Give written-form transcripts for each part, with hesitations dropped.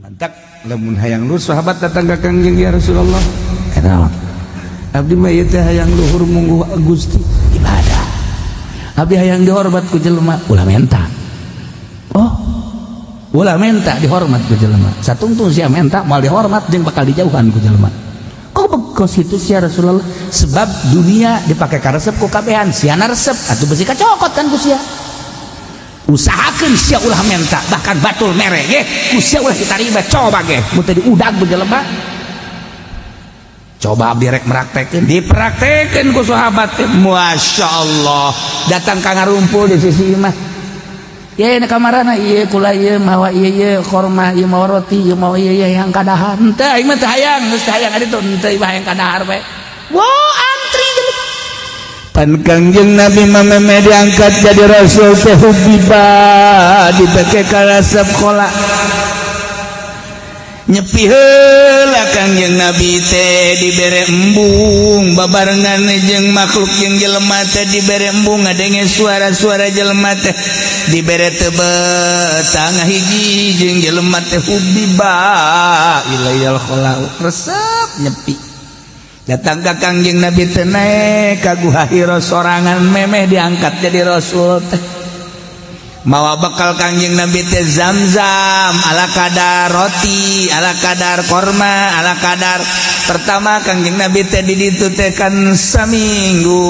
Mantak lamun hayang luhur, sahabat datang ka Kangjeng, "Ya Rasulullah, naon? Abdi mah ieu teh hayang luhur mungguh Gusti." Ibadah. "Abdi hayang dihormat ku jelema." Ulah menta. Oh, ulah menta dihormat ku jelema. Satungtung sia menta moal dihormat jeung bakal dijauhan ku jelema. Kok bekos itu sia, Rasulullah? Sebab dunia dipakai karesep ku kabehan, siana resep atuh besi kacokot kan ku sia. Usahakeun sia ulah menta, bahkan batul mere ge ku sia ulah ditarima. Coba ge mun teu diudag ku jelema. Coba abdi rek meraktekeun, dipraktekeun ku sahabat teh, Masya Allah, datang ka ngarumpul di sisi imah. Ya, ini kamarana ieu kula ieu mawa ieu, ieu korma ieu, mawa roti ieu, mawa ieu, ieu yang kadahar. Henteu, aing mah teu hayang, geus teu hayang adi tuh, henteu, ieu hayang kadahar bae. Wah, antri jelema. Pan Kangjeng Nabi mah memeh diangkat jadi rasul teh hubbiba, dipake karesep khola. Nyepi heula Kangjeng Nabi teh dibere embung babarengan jeung makhluk, jeung jelema teh dibere embung ngadenge suara-suara jelema teh, dibere tebet tangah hiji jeung jelema teh. Hubbiba ilaihal khola, resep nyepi. Datang ka Kangjeng Nabi teh naek ka Guha Hira sorangan memeh diangkat jadi rasul teh, mawa bekal Kangjeng Nabi teh zam-zam ala kadar, roti ala kadar, korma ala kadar. Pertama Kangjeng Nabi teh di ditu teh kan saminggu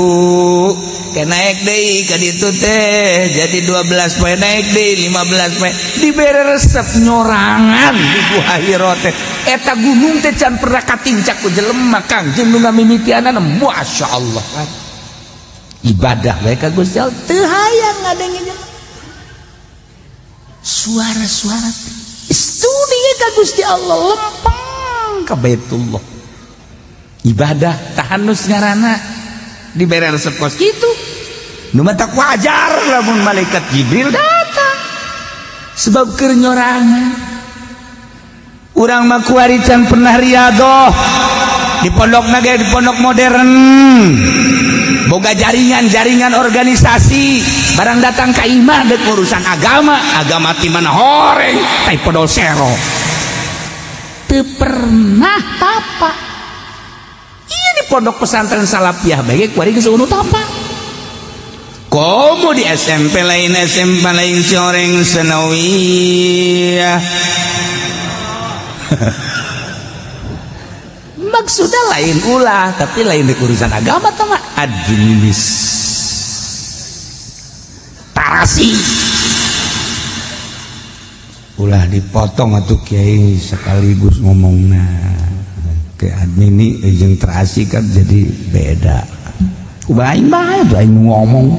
ke, naik deui ka ditu teh jadi 12 poe, naik deui 15 poe, dibere resep nyorangan di Guha Hira teh. Eta gunung teh can pernah katincak ku jelema. Kangjeng nu ngamimitianana, Masya Allah, ibadah bae ka Gusti Allah, teu hayang ngadenge jelema suara-suara studi ka Gusti Allah, lempeng ka Baitullah, ibadah tahannus ngaranna, dibere resep kos kitu. Nu matak wajar lamun malaikat Jibril datang sebab keur nyorangan. Urang mah kuari can pernah riadoh di pondok naga, di pondok modern boga jaringan-jaringan organisasi, barang datang ka imah dek urusan agama, agama ti mana horeng, tai podol sero teu pernah tapa. Iya, di pondok pesantren salafiyah bae kuari geus eueuh tapa. Komo di SMP lain, SMP lain, si orang sanawiyah. Maksudnya lain ulah, tapi lain di urusan agama sama administrasi. Ulah dipotong atuh, Kiai, sekaligus ngomongna ke admin ini jeung terasi kan jadi beda. Aing bae tuh aing ngomong.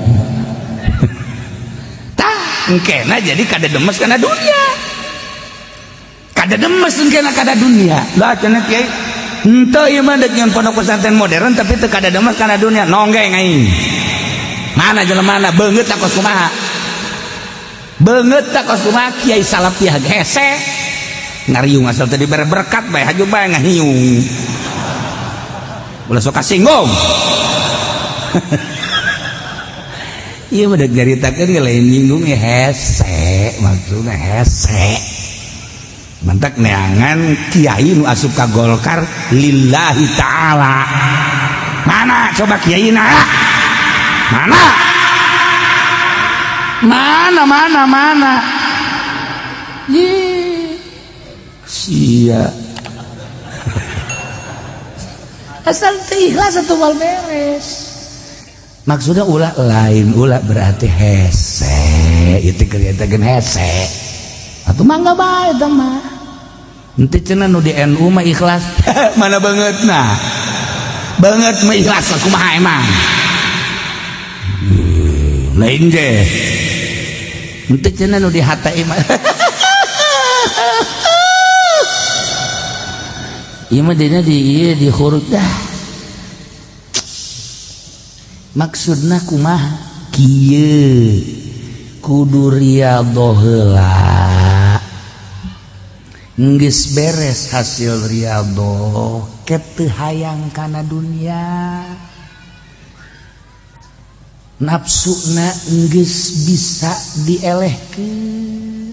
Tah, engkena jadi kada demes kana dunia, kada demes engkena kada dunia lah cenah, Kiai. Henteu, ieu mah dek nyeun pondok pesantren modern tapi teu kada demes kana dunia. Nonggeng aing. Mana jelemana beungeut tak kos kumaha, beungeut tak kos kumaha. Kiai salafiyah hese ngariung, asal teu dibere berkat bae haju bae ngahiung. Ulah sok kasinggung. Ieu mah dek nyaritakeun ge lain nyinggung ya, hese maksudna, hese. Mantak neangan kiai nu asup ka Golkar lillahi ta'ala. Mana coba kiai na? Mana, mana, mana, mana? Ye sia, asal teu ikhlas atuh moal beres. Maksudnya ulah lain ulah berarti hese itu kelihatan hese atuh, mangga bae eta mah. Henteu cenah nu di NU mah ikhlas. Mana banget? Nah, banget mah ikhlas lah kumaha emang? Lain ge henteu cenah nu di HTI mah. Ieu mah dina di ieu di huruf dah. Maksudna kumaha? Kieu, kudu riyadhoh heula. Geus beres hasil riyadhoh, ke teu hayang kana dunia, nafsuna geus bisa dielehkeun.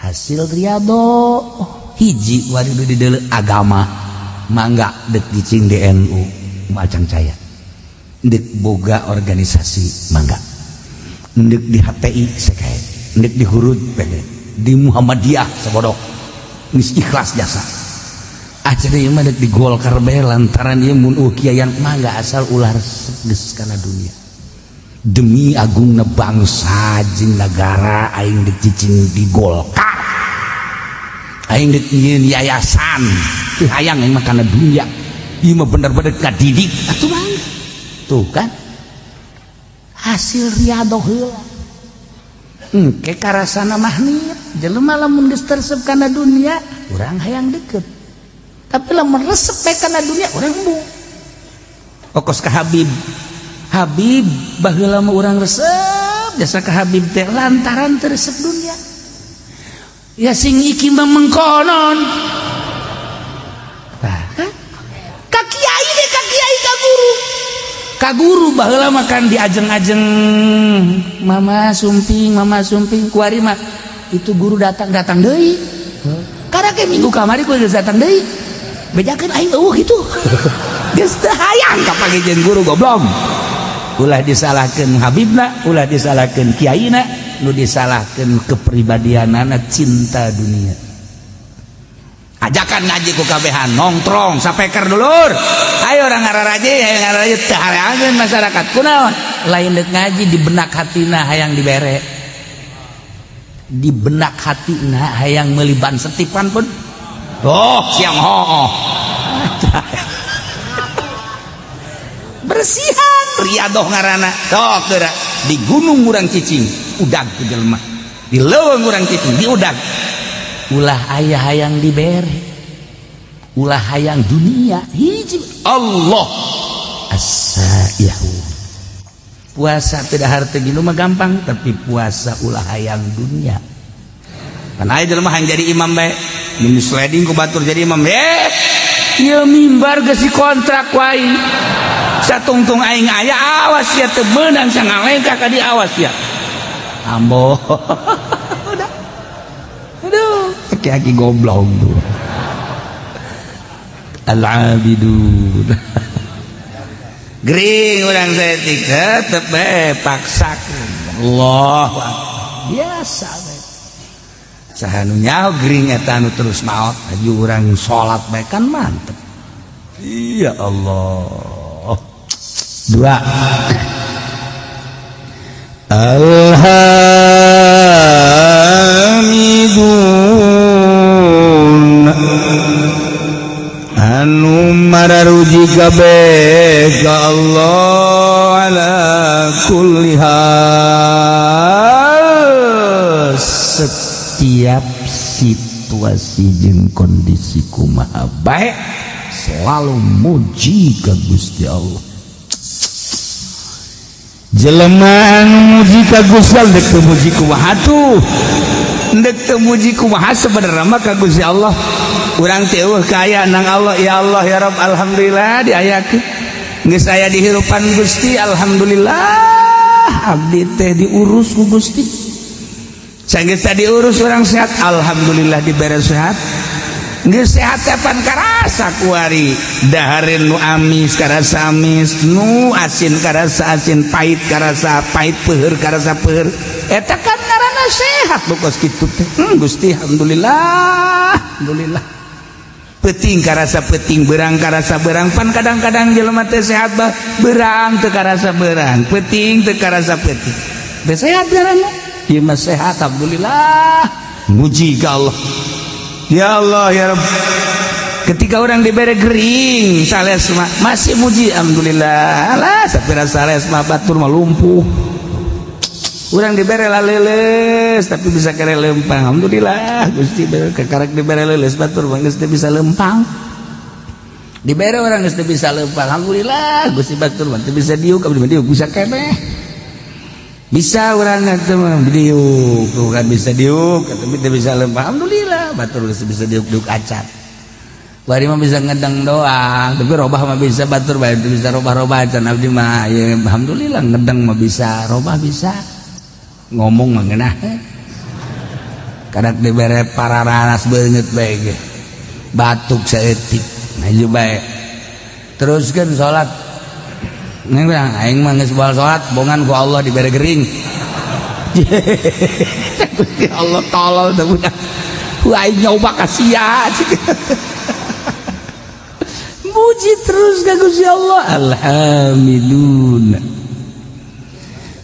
Hasil riado hiji wari di deuleu agama, mangga dek cicing di NU macang caya, dek boga organisasi mangga, dek di HTI sekae, dek di Hurud pede, di Muhammadiyah sabodok, geus ikhlas jasa. Ah, jadi ieu mah dek di Golkar bae lantaran ieu mun kiaian, mangga, asal ulah resep geus kana dunia. Demi agungna bangsa jeung negara, aing dek cicing di Golkar, aing dek nyieun yayasan, teu hayang aing mah kana dunia, ieu mah bener-bener kadidik atuh, mangga. Tuh kan hasil riadoh heula. Engke karasana mahnit jelema lamun geus teresep kana dunia, urang hayang deket, tapi lamun resep bae kana dunia, urang embung. Okos ka Habib, Habib baheula mah urang resep jasa ka Habib teh lantaran teu resep dunia. Ya sing iki mah mengkonon. Tah kan ka kiai deh, ka kiai, ka guru, ka guru baheula mah kan diajeng-ajeng, "Mama sumping, Mama sumping." Kuari mah itu guru datang, datang deui. Karena ke minggu kamari ku geus datang deui, bejakeun aing eueuh kitu, geus teu hayang kapanggih jeung guru. Goblok, ulah disalahkeun Habibna, ulah disalahkeun kiaina, nu disalahkeun kepribadianana cinta dunia. Ajakan ngaji ku kabehan, nongtrong sapeker, dulur, ayo orang ngararaje, ayo ngararaje. Teu hareangeun masyarakat. Kunaon? Lain dek ngaji, di benak hatina hayang dibere, di benak hatina hayang meuli ban setipan pun. Oh, siang ho bersihan, riadoh ngaranna. Sok geura di gunung urang cicing, udag ku jelema, di leuweung urang cicing, di udag. Ulah aya hayang dibere, ulah hayang dunia. Hiji Allah as-saihu. Puasa tidak harta gini mah gampang, tapi puasa ulah hayang dunia. Kan aya jelema hayang jadi imam bae, mun sliding ku batur jadi imam. Eh, ieu mimbar geus kontrak wae, satungtung aing aya, awas ya teu meunang sangalengkah ka di, awas ya ambo. Udah, aduh, aki-aki goblok tuh. Al-abidun gering urang saeutik tetep bae paksakeun. Allah biasa bae, saha nu nyaho gering eta nu terus maot. Aju urang salat bae kan mantep. Ya Allah. Dua, Alhamidun, anu mararuji kabeh ka Allah, ala kulli hal, setiap situasi jeung kondisi kumaha bae selalu muji ka Gusti Allah. Jelema anu muji ka Gusti Allah, dek teu muji kumaha tuh, dek teu muji kumaha, sebenarnya mah ka Gusti Allah urang teh eueuh kaya nang Allah. Ya Allah, ya Rabb, alhamdulillah diayakeun, geus aya di hirupan Gusti, alhamdulillah abdi teh diurus ku Gusti. Sanggeus diurus, urang sehat, alhamdulillah dibere sehat. Geus sehat teh pan karasa kuari, dahareun nu amis karasa amis, nu asin karasa asin, pahit karasa pahit, peuheur karasa peuheur. Eta kan ngaranna sehat. Nu kos kitu teh, Gusti, alhamdulillah, alhamdulillah. Peuting karasa peuting, berang karasa berang. Pan kadang-kadang jelema teh sehat bah berang teu karasa berang, peuting teu karasa peuting. Teh sehat ngaranna. Ieu mah sehat, alhamdulillah, muji ka Allah. Ya Allah, ya Rabb. Ketika orang diberi gering sales mah masih muji, alhamdulillah. Alah, sapira sales mah batur mah lumpuh. Urang dibere laleles tapi bisa kere lempang, alhamdulillah Gusti kekarek dibere leuleus, batur mah geus teu bisa lempang. Dibere orang geus teu bisa lempang, alhamdulillah Gusti, batur mah teu bisa diuk, abdi mah diuk bisa keneh. Bisa orang teh mah diuk, bukan bisa diuk tapi teu bisa lempang, alhamdulillah batur geus bisa diuk-diuk acan. Bari mah bisa ngedeng doang, tapi robah mah bisa, batur bae teu bisa robah-robah acan. Abdi mah ya alhamdulillah ngedeng mah bisa, robah bisa, ngomong mah ngeunah. Kadak dibere pararanas beungeut bae ge. Batuk saeutik maju bae. Teruskeun salat. Neng aing mah geus baal salat bongan ku Allah dibere gering. Gusti Allah tolol teh budak. Ku aing nyoba ka sia. Muji terus ka Gusti Allah. Alhamdulillah.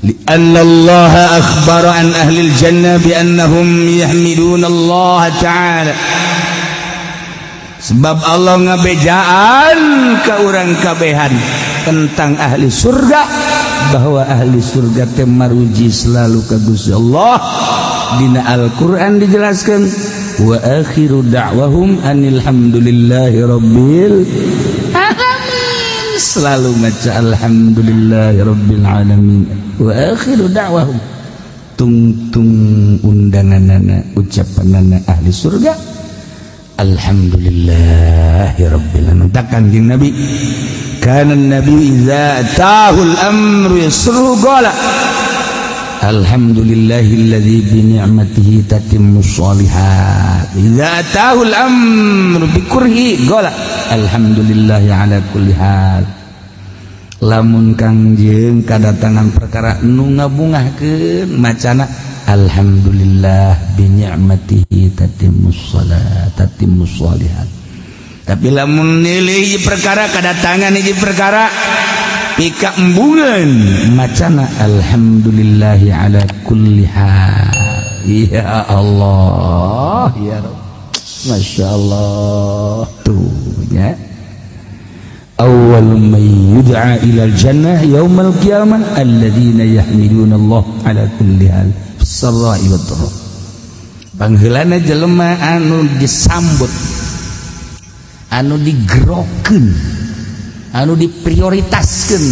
لأن الله أخبر عن أهل الجنة بأنهم يحمدون الله تعالى. Sebab Allah ngabejaan ke urang kabehan tentang ahli surga, bahwa ahli surga teh maruji selalu ka Gusti Allah. Dina Al-Qur'an dijelaskan, wa akhiru da'wahum anil hamdulillahi rabbil alamin. Selalu maca alhamdulillahi rabbil alamin. Wa akhiru da'wahum, tungtung undanganana, ucapanana ahli surga, alhamdulillahi rabbil alamin. Takkan Kanjeng Nabi, kana nabi idza atahul amru yasru qala alhamdulillahilladzi bi ni'matihi tatimmus shalihat. Idza atahul amru bi kurhi qala alhamdulillahi ala kulli hal. Lamun Kangjeng kadatangan perkara nu ngabungahkeun, macana alhamdulillah bi ni'matihi tatimmus salat, tatimmus shalihat. Tapi lamun nilai hiji perkara kadatangan, hiji perkara pika embungan, macana alhamdulillahi ala kulli hal. Ya Allah, ya Rabb, Masya Allah. Tuh ya, awwal man yud'a ila jannah yaumal qiyamah alladzina yahmiduna Allah ala kulli hal sarra'i wad dharra. Pangheulana jelema anu disambut, anu digerokeun, anu diprioritaskeun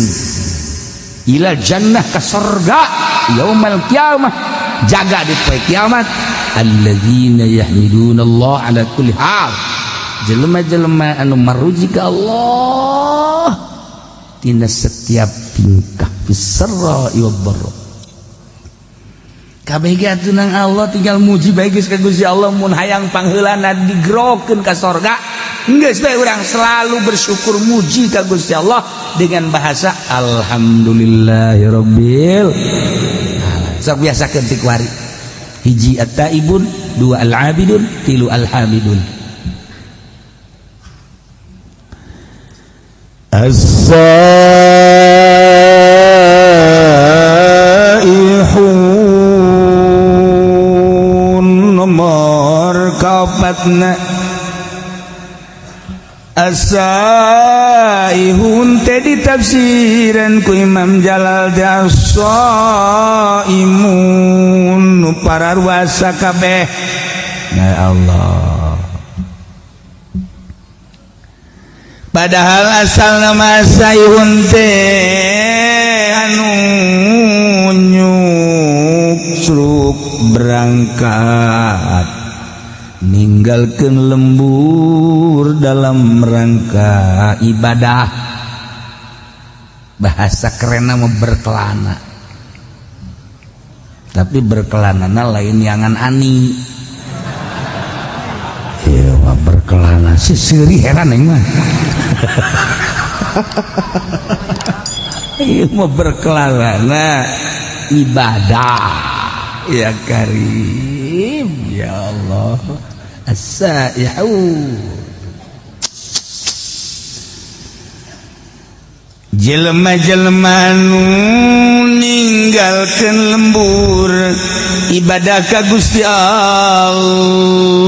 ila jannah ka sorga, yaumal qiyamah, jaga di poe kiamat, alladzina yahmiduna Allah ala kulli hal, jelema-jelema anu maruji ka Allah tina setiap tingkah, fisarra wad dharra. Kabeh ge atuh nang Allah, tinggal muji bae geus ka Gusti Allah. Mun hayang pangheulana digerokeun ka sorga, geus bae urang selalu bersyukur, muji ka Gusti Allah dengan bahasa alhamdulillahirabbil. Sok biasakeun ti kuari. Hiji at-taibun, dua al-abidun, tilu al-hamidun. As-saihun nomor kaopatna. As-saihun teh ditafsiran ku Imam Jalal teh as-saimun, nu pararuasa kabeh. Ya Allah, padahal asal nama saihun teh anu nyuksruk berangkat ninggalkeun lembur dalam rangka ibadah. Bahasa kerenna mah berkelana, tapi berkelanana lain yangan ani. Ieu mah berkelana si seuri, heran aing mah. Ieu mah berkelana ibadah. Ya Karim, ya Allah. As-saihun, jelema-jelema nu ninggalkeun lembur ibadah ka Gusti Allah.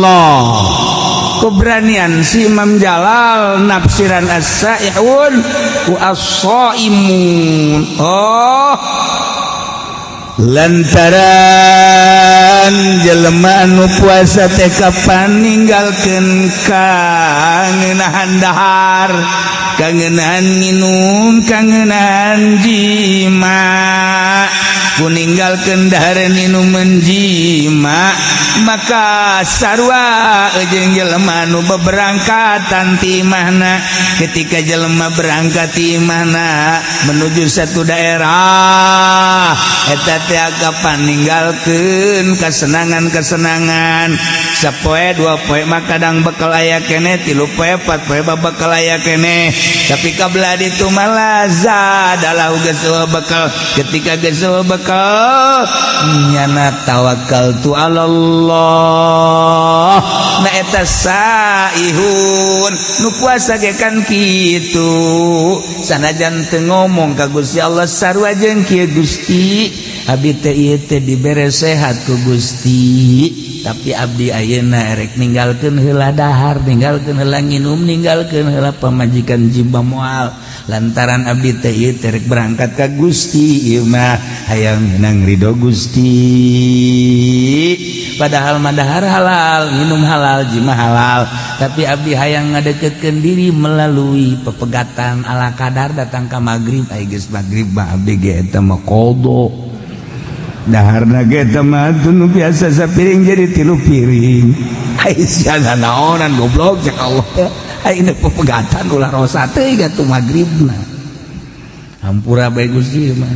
Keberanian si Imam Jalal nafsiran as-saihun wa as-saimun. Oh, lantaran jelema anu puasa teh kapan ninggalkeun kangenahan dahar, kangenahan minum, kangenahan jima. Ku ninggalkeun dahareun inuman jima, maka sarua jeung jelema nu beberangkatan ti imahna. Ketika jelema berangkat ti imahna menuju satu daerah, eta teh kapan ninggalkeun kesenangan-kesenangan. Sapoe dua poe mah kadang bekal aya keneh, tilu poe, empat poe bakal aya keneh, tapi kabla ditu malah zadalah geus bekal. Ketika geus bekal, nyana tawakal tu Allah. Nah, eta saihun. Nu puasa ge kan kitu, sanajan teu ngomong ka Gusti Allah, sarua jeung kieu, "Gusti, abdi teh ieu teh dibere sehat ku Gusti, tapi abdi ayeuna erek ninggalkeun heula dahar, ninggalkeun heula nginum, ninggalkeun heula pamajikan, jiba moal, lantaran abdi teh ieu teh rek berangkat ka Gusti. Ieu mah hayang menang ridho Gusti." Padahal mah dahar halal, minum halal, jima halal, tapi abdi hayang ngadeketkeun diri melalui pepegatan ala kadar. Datang ka magrib, ai geus magrib mah abdi ge eta mah qada daharna ge eta mah nu biasa sapiring jadi tilu piring. Ai sia naonan, goblok?" Cek Allah. Ai ini pepegatan, ulah rosa teh atuh magribna, hampura bae Gusti mah.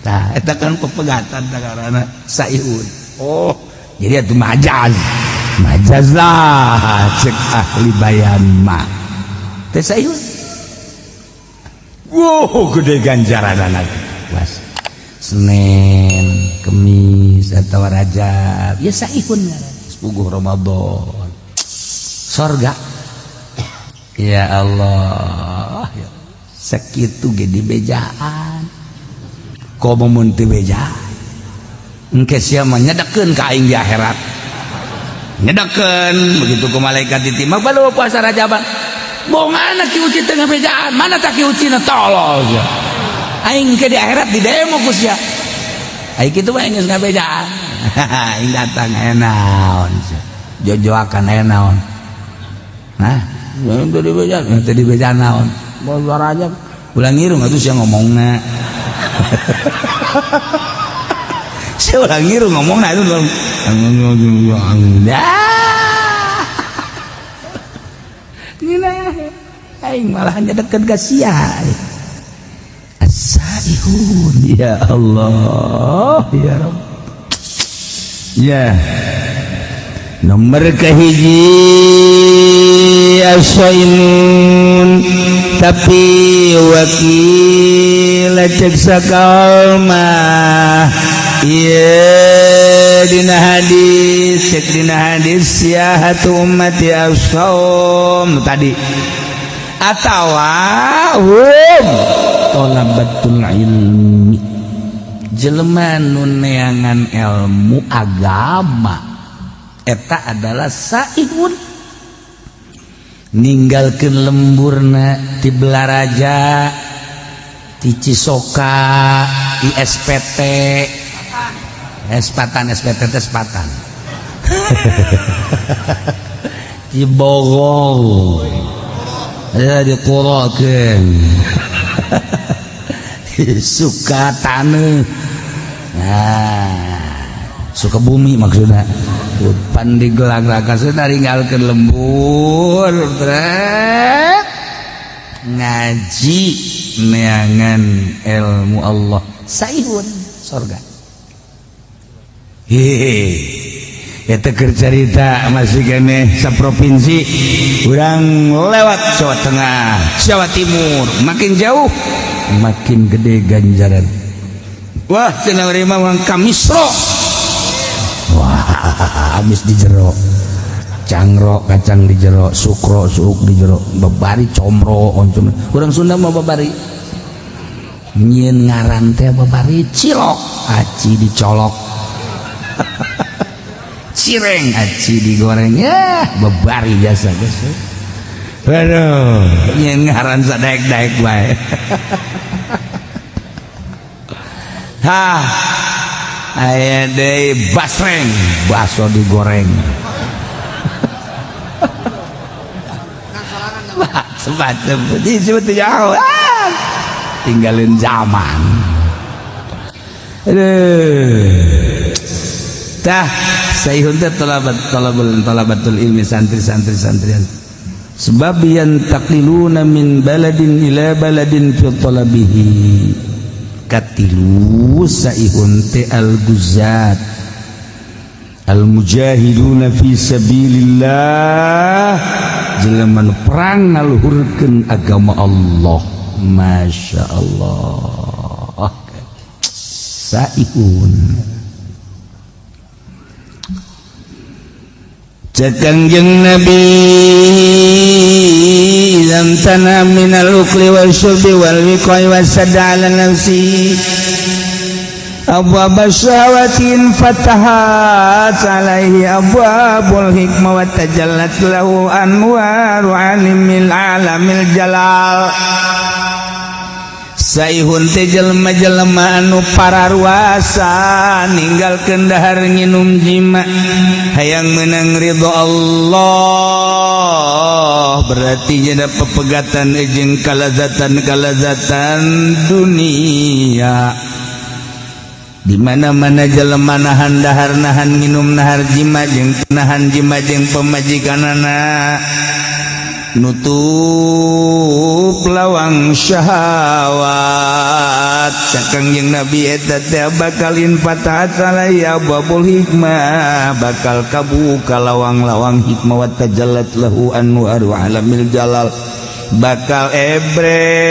Tah, eta kan pepegatan karena saihun. Oh, jadi itu majaz, majaz lah cek ahli bayan mah teh saihun. Wow, gede ganjaran anak was Senin Kemis atau Rajab ya saihun. Puguh Ramadan, sorga. Ya Allah ya. Sakitu ge dibejaan, komo mun teu beja engke sia mah nyedekeun ka aing di akhirat, nyedekeun begitu ku malaikat ditimbang balu puasa Rajaban. Bongana Ki Uci teu ngabejaan? Mana tak Ki Uci na? Tolol sia. Aing ke di akhirat di demo ku sia. Aing kitu mah geus ngabejaan, aing datang, aya naon sia? Jojoakan aya naon? Nah, teu dibejaan, teu dibejaan naon? Bawa Rajab ulah ngirung atuh sia ngomongna. Sia ulah ngirung ngomongna itu. Dah. Aing malah nyedeket ka sia. As-saihun. Ya Allah, ya Rabb. Ya. Nomor kahiji as-saimun, tapi wakil cek sakal mah. Iya, dina hadis, cek dina hadis, siyahatu ummati as-saum tadi atawa hum tholabatul ilmi, jelema nu neangan ilmu agama, eta adalah saihun. Ninggalkeun lemburna ti Balaraja, ti Cisoka, ISPT, Espatan, SPT teh Sepatan, di Bogor ya, dikurokeun suka taneuh, nah, Sukabumi maksudnya, pan di gelang sudah ninggalkeun lembur trek ngaji neangan ilmu Allah, saihun, sorga. Hehehe, eta keur carita masih keneh saprovinsi urang, lewat Jawa Tengah, Jawa Timur, makin jauh makin gede ganjaran. Wah, cenah mah mah kamisro. Wah, habis di jero cangro, kacang di jero, sukro, suuk di jero, babari comro, oncom. Urang Sunda mah babari nyieun ngaran teh babari cilok, aci dicolok, cireng, aci digoreng, ya babari jasa geus. Aduh, nyieun ngaran sadaek-daek bae. Hah, aya deui basreng, baso digoreng. Semacam disebut jauh, ah, tinggalin zaman. Aduh. Tah, saihun teh talabat talabul talabatul ilmi, santri-santri santrian. Sebab yantaqiluna min baladin ila baladin fi talabihi. Katilu, saihun teh al-guzat al-mujahiduna fi sabilillah, jelema nu perang ngaluhurkeun agama Allah. Masya Allah, saihun. Cek Kangjeng Nabi, lam tana minal ukli wal syurbi wal wiqai wasadda ala nafsi abwab syahawatin, fatahat alaihi abwabul hikmah wa tajallat lahu anwaru alimil alamil jalal. Saihun teh jelema-jelema anu pararuasa ninggalkeun dahar, nginum, jima, hayang menang ridho Allah, berarti jadi pepegatan jeung kalazatan-kalazatan dunia. Di mana-mana jelema nahan dahar, nahan nginum, nahan jima jeung nahan jima jeung pamajikanana, nutup lawang syahwat, cek Kangjeng Nabi, eta teh bakal infatahat alaihi abwabul hikmah, bakal kabuka lawang-lawang hikmah, wa tajallat lahu anwaru alamil jalal, bakal ebre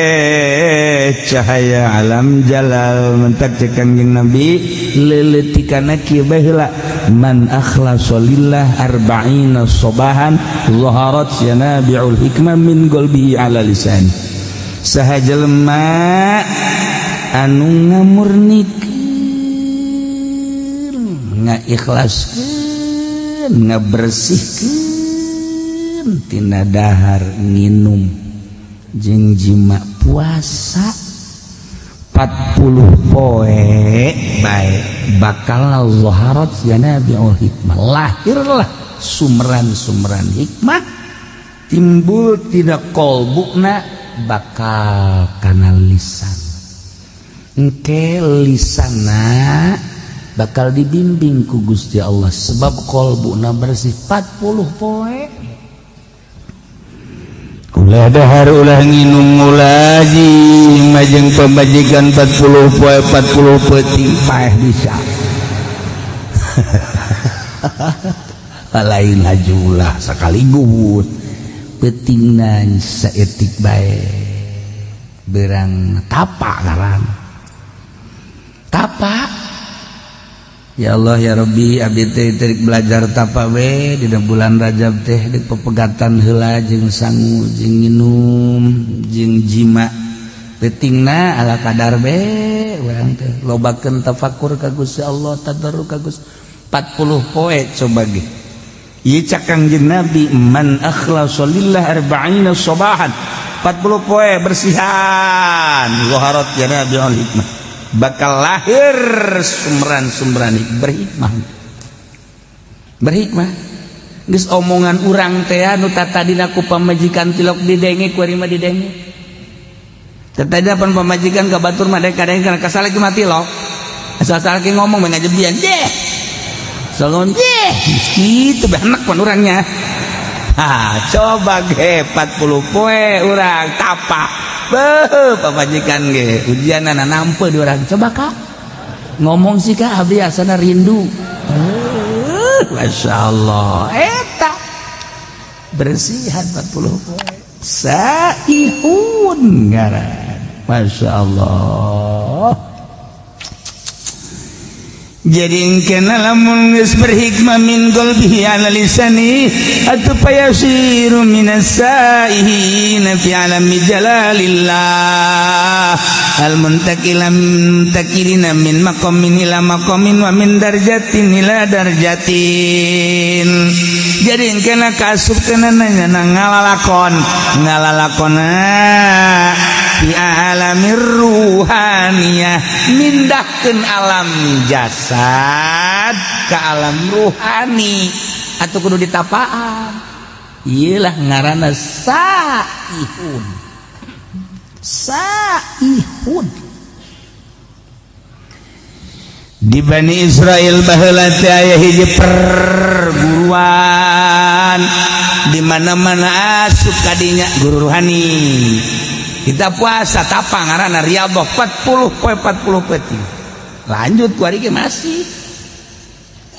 cahaya alam jalal. Mentak cek Kangjeng Nabi leuleutikanna kieu bae heula, man akhlasa lillah arba'ina sobahan zaharat yanabi'ul hikmah min qalbihi ala lisan. Saha jelema anu ngamurnikeun, ngaikhlaskeun, ngabersihkeun tina dahar, nginum jeung jima, puasa 40 poe bae, bakal zaharat yanabi'ul hikmah, lahirlah sumran-sumran hikmah timbul tina kolbuna, bakal kana lisan. Engke lisana bakal dibimbing ku Gusti Allah sebab kolbuna bersih 40 poe. Ulah dahar, ulah nginum, ulah jima jeung pamajikan 40 poe 40 peuting, paeh bisa. Lain hajulah sekaligus, peutingna saeutik bae, berang tapa ngaran tapa. Ya Allah ya Rabbi, abdi teh terik belajar tapa we dina bulan Rajab teh, di pepegatan heula jeung sangu jeung nginum jeung jima, peutingna ala kadar be. Urang teh lobakeun tafakur ka Gusti Allah, tadarru ka Gusti 40 poe. Coba ge ieu, cak Kangjeng Nabi, man akhlasa lillah arba'ina sabahan, 40 poe bersihan, zaharat yanabi'ul hikmah, bakal lahir sumran-sumran berhikmah. Berhikmah geus omongan urang teh anu tatadina ku pamajikan tilok didenge, ku mah didenge. Tatadina pan pamajikan ka batur mah kadang kana kasal lagi mati lo, asal lagi ngomong ngajebian deh, soalnya deh gitu benak pan urangnya. Ha, coba ge 40 poe urang tapa. Beuh, pamajikan ge ujianana nampe di urang. Coba kak ngomong sih, kak, abdi asana rindu. Masya Allah, eta bersihan 40 poe, saihun ngaran. Masya Allah. Jadi kena lamun geus berhikmah min qalbihi ala lisani atuh payasiru minas saihin fi alami jalalillah al muntaqilam muntakilina min maqamin ila maqamin wa min darjatin ila darjatin. Jadi kena kasup kena nanya ngalalakon ngalalakona fi alamir ruhaniyah, mindahkeun alam jasad ke alam ruhani atau kudu ditapaan. Iyalah ngaranna saihun. Saihun. Di Bani Israel baheula teh aya hiji perguruan, di mana-mana asup kadinya guru ruhani. Kita puasa tapa ngaranna riyadhah 40 poe 40 peuting. Lanjut ku ari ge masih.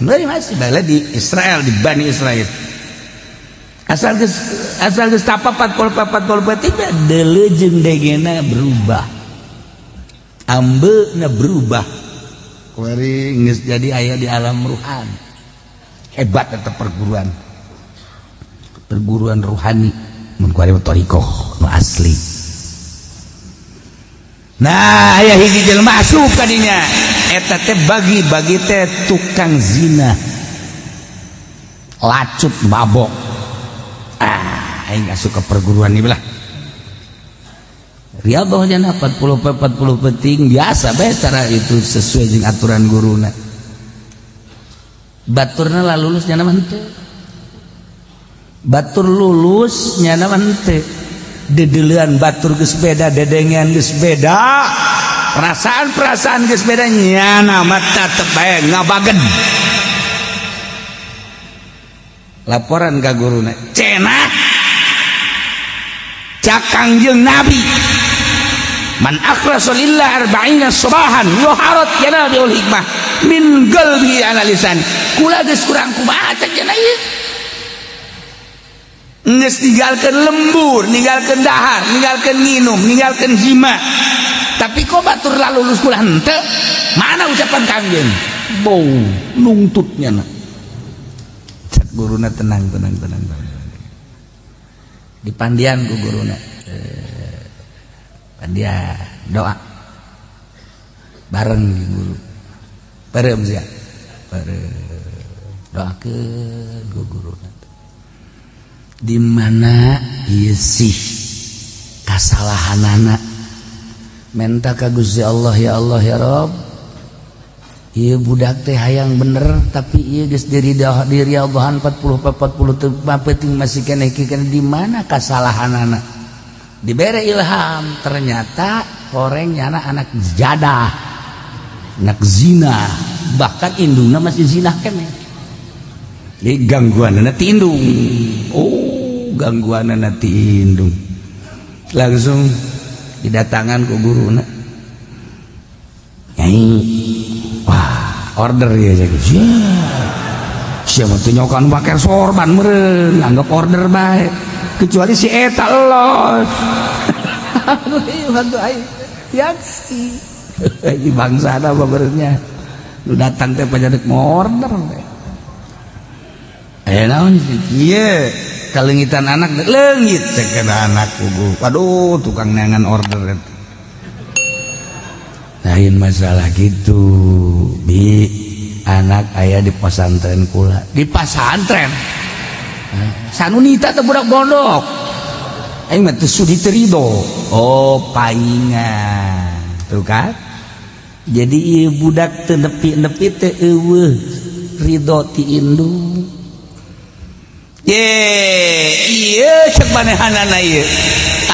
Masih masih baheula di Israel, di Bani Israel. Asal geus tapa 40 40 peuting, deuleu jeung degena berubah. Ambeuna berubah. Kuari geus jadi aya di alam ruhan. Hebat tetap perguruan. Perguruan ruhani mun kuari mah thariqah nu asli. Nah, aya hiji jelema asup ka dinya. Eta teh bagi-bagi teh tukang zina. Lacut mabok. Ah, aing asup ke perguruan ieu lah. Riyadhah jana 40 40 peuting biasa bae, cara itu sesuai jeung aturan guruna. Baturna lah lulus nyana mah henteu. Batur lulus nyana mah henteu. Dedeulean batur geus beda, dedengean geus beda. Perasaan-perasaan geus beda, nyana mah tetep bae ngabagen. Laporan ka guruna. Cenah cak Kangjeng Nabi, man akhlasa lillah arba'ina sabahan zaharat yanabiul hikmah min qalbi ala lisan. Kula geus kurang kumaha cek cenah ieu, geus ninggalkeun lembur, ninggalkeun dahar, ninggalkeun nginum, ninggalkeun jima, tapi kok batur lalulus kula henteu? Mana ucapan Kangjeng? Bau nungtutnya na. Cek guruna, "Tenang, tenang, tenang, tenang." Dipandian ku guruna, pandian doa bareng guru bareng sia bareng, doakeun ku guruna, di mana ieu sih kasalahanana? Menta ka Gusti Allah, "Ya Allah, ya Rob, ieu budak teh hayang bener, tapi ieu geus diri diri Allahan 40 40 teu penting masih keneh kieu. Di mana kasalahanana?" Dibere ilham, ternyata horeng nyana anak jadah, anak zina, bahkan indungna masih zina keneh. Jadi gangguan ti indung. Oh, gangguan ti indung. Langsung didatangan ku guruna. "Nyai, wah, order ya." Ya, siapa tuh nyokan pakai sorban meureun, anggap order bae, kecuali si eta los. Bantu aing yaksi di bangsa apa benernya lu datang teh pajadik mau order teh. Eh, naon sih ieu kaleungitan anak? Leungit cek anak kugu. Waduh, tukang neangan order eta. Lain masalah gitu bi, anak ayah di pesantren kula, di pesantren sanunita teh budak pondok aing mah teu sudi, teu ridho. Oh, paingan tuh kan. Jadi ieu budak teu nepi-nepi teu eueuh ridho ti indung. Ye, ieu cek manehanana ieu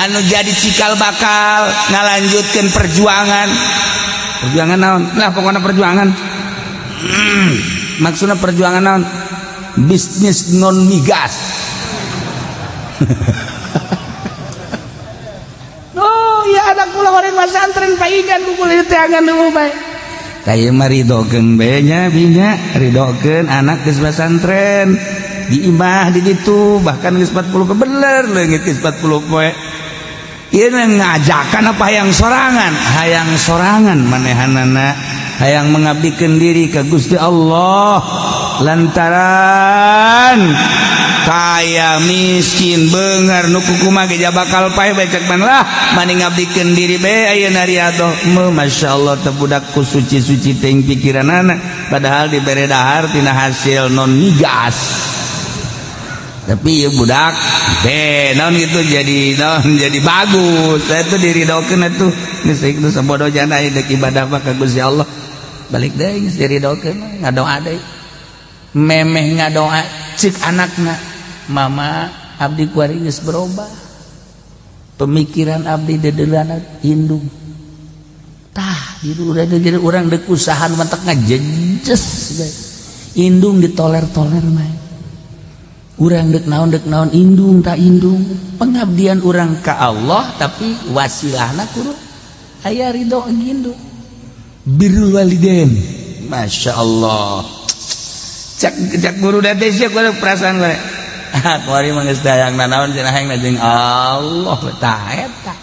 anu jadi cikal bakal ngalanjutkeun perjuangan. Perjuangan naon lah? Pokoknya perjuangan, maksudnya perjuangan naon? Bisnis non migas. Oh ya, anak kula orang pesantren paingan ku kula teangan nu bae. Tah, mah ridokeun bae nya binya, ridokeun anak geus pesantren di imah di ditu, bahkan geus 40, bener leungit geus 40 poe. Ieu ngajakan apa hayang sorangan? Hayang sorangan manehanana, hayang mengabdikan diri ke Gusti Allah, lantaran kaya miskin beunghar nu kumaha ge bakal paeh bae cek man lah, mani ngabdikeun diri bae ayeuna riyadhah. Masya Allah, teh budakku suci-suci teuing pikiranana, padahal dibere dahar tina hasil non migas. Tapi ya budak deh naon gitu, jadi naon, jadi bagus. Saya tuh diridokeun atuh, geus itu sabodo jana dek ibadah mah ka Gusti Allah. Balik deui geus diridokeun, ngadoa deui. Memeh ngadoa, cek anakna, "Mama, abdi kuari geus berubah pemikiran abdi, dedeulana indung." Tah. Jadi udah jadi orang dek usaha matak ngajejes bae. Indung ditoler-toler mah. Urang dek naon indung tak indung. Pengabdian urang ka Allah tapi wasilahna kudu aya ridho indung. Birrul walidain. Masya Allah. Cak cak guru date sia kudu perasaan gue. Ah, kuari mah geus hayang nanaon cenah hayang jeung Allah tah eta.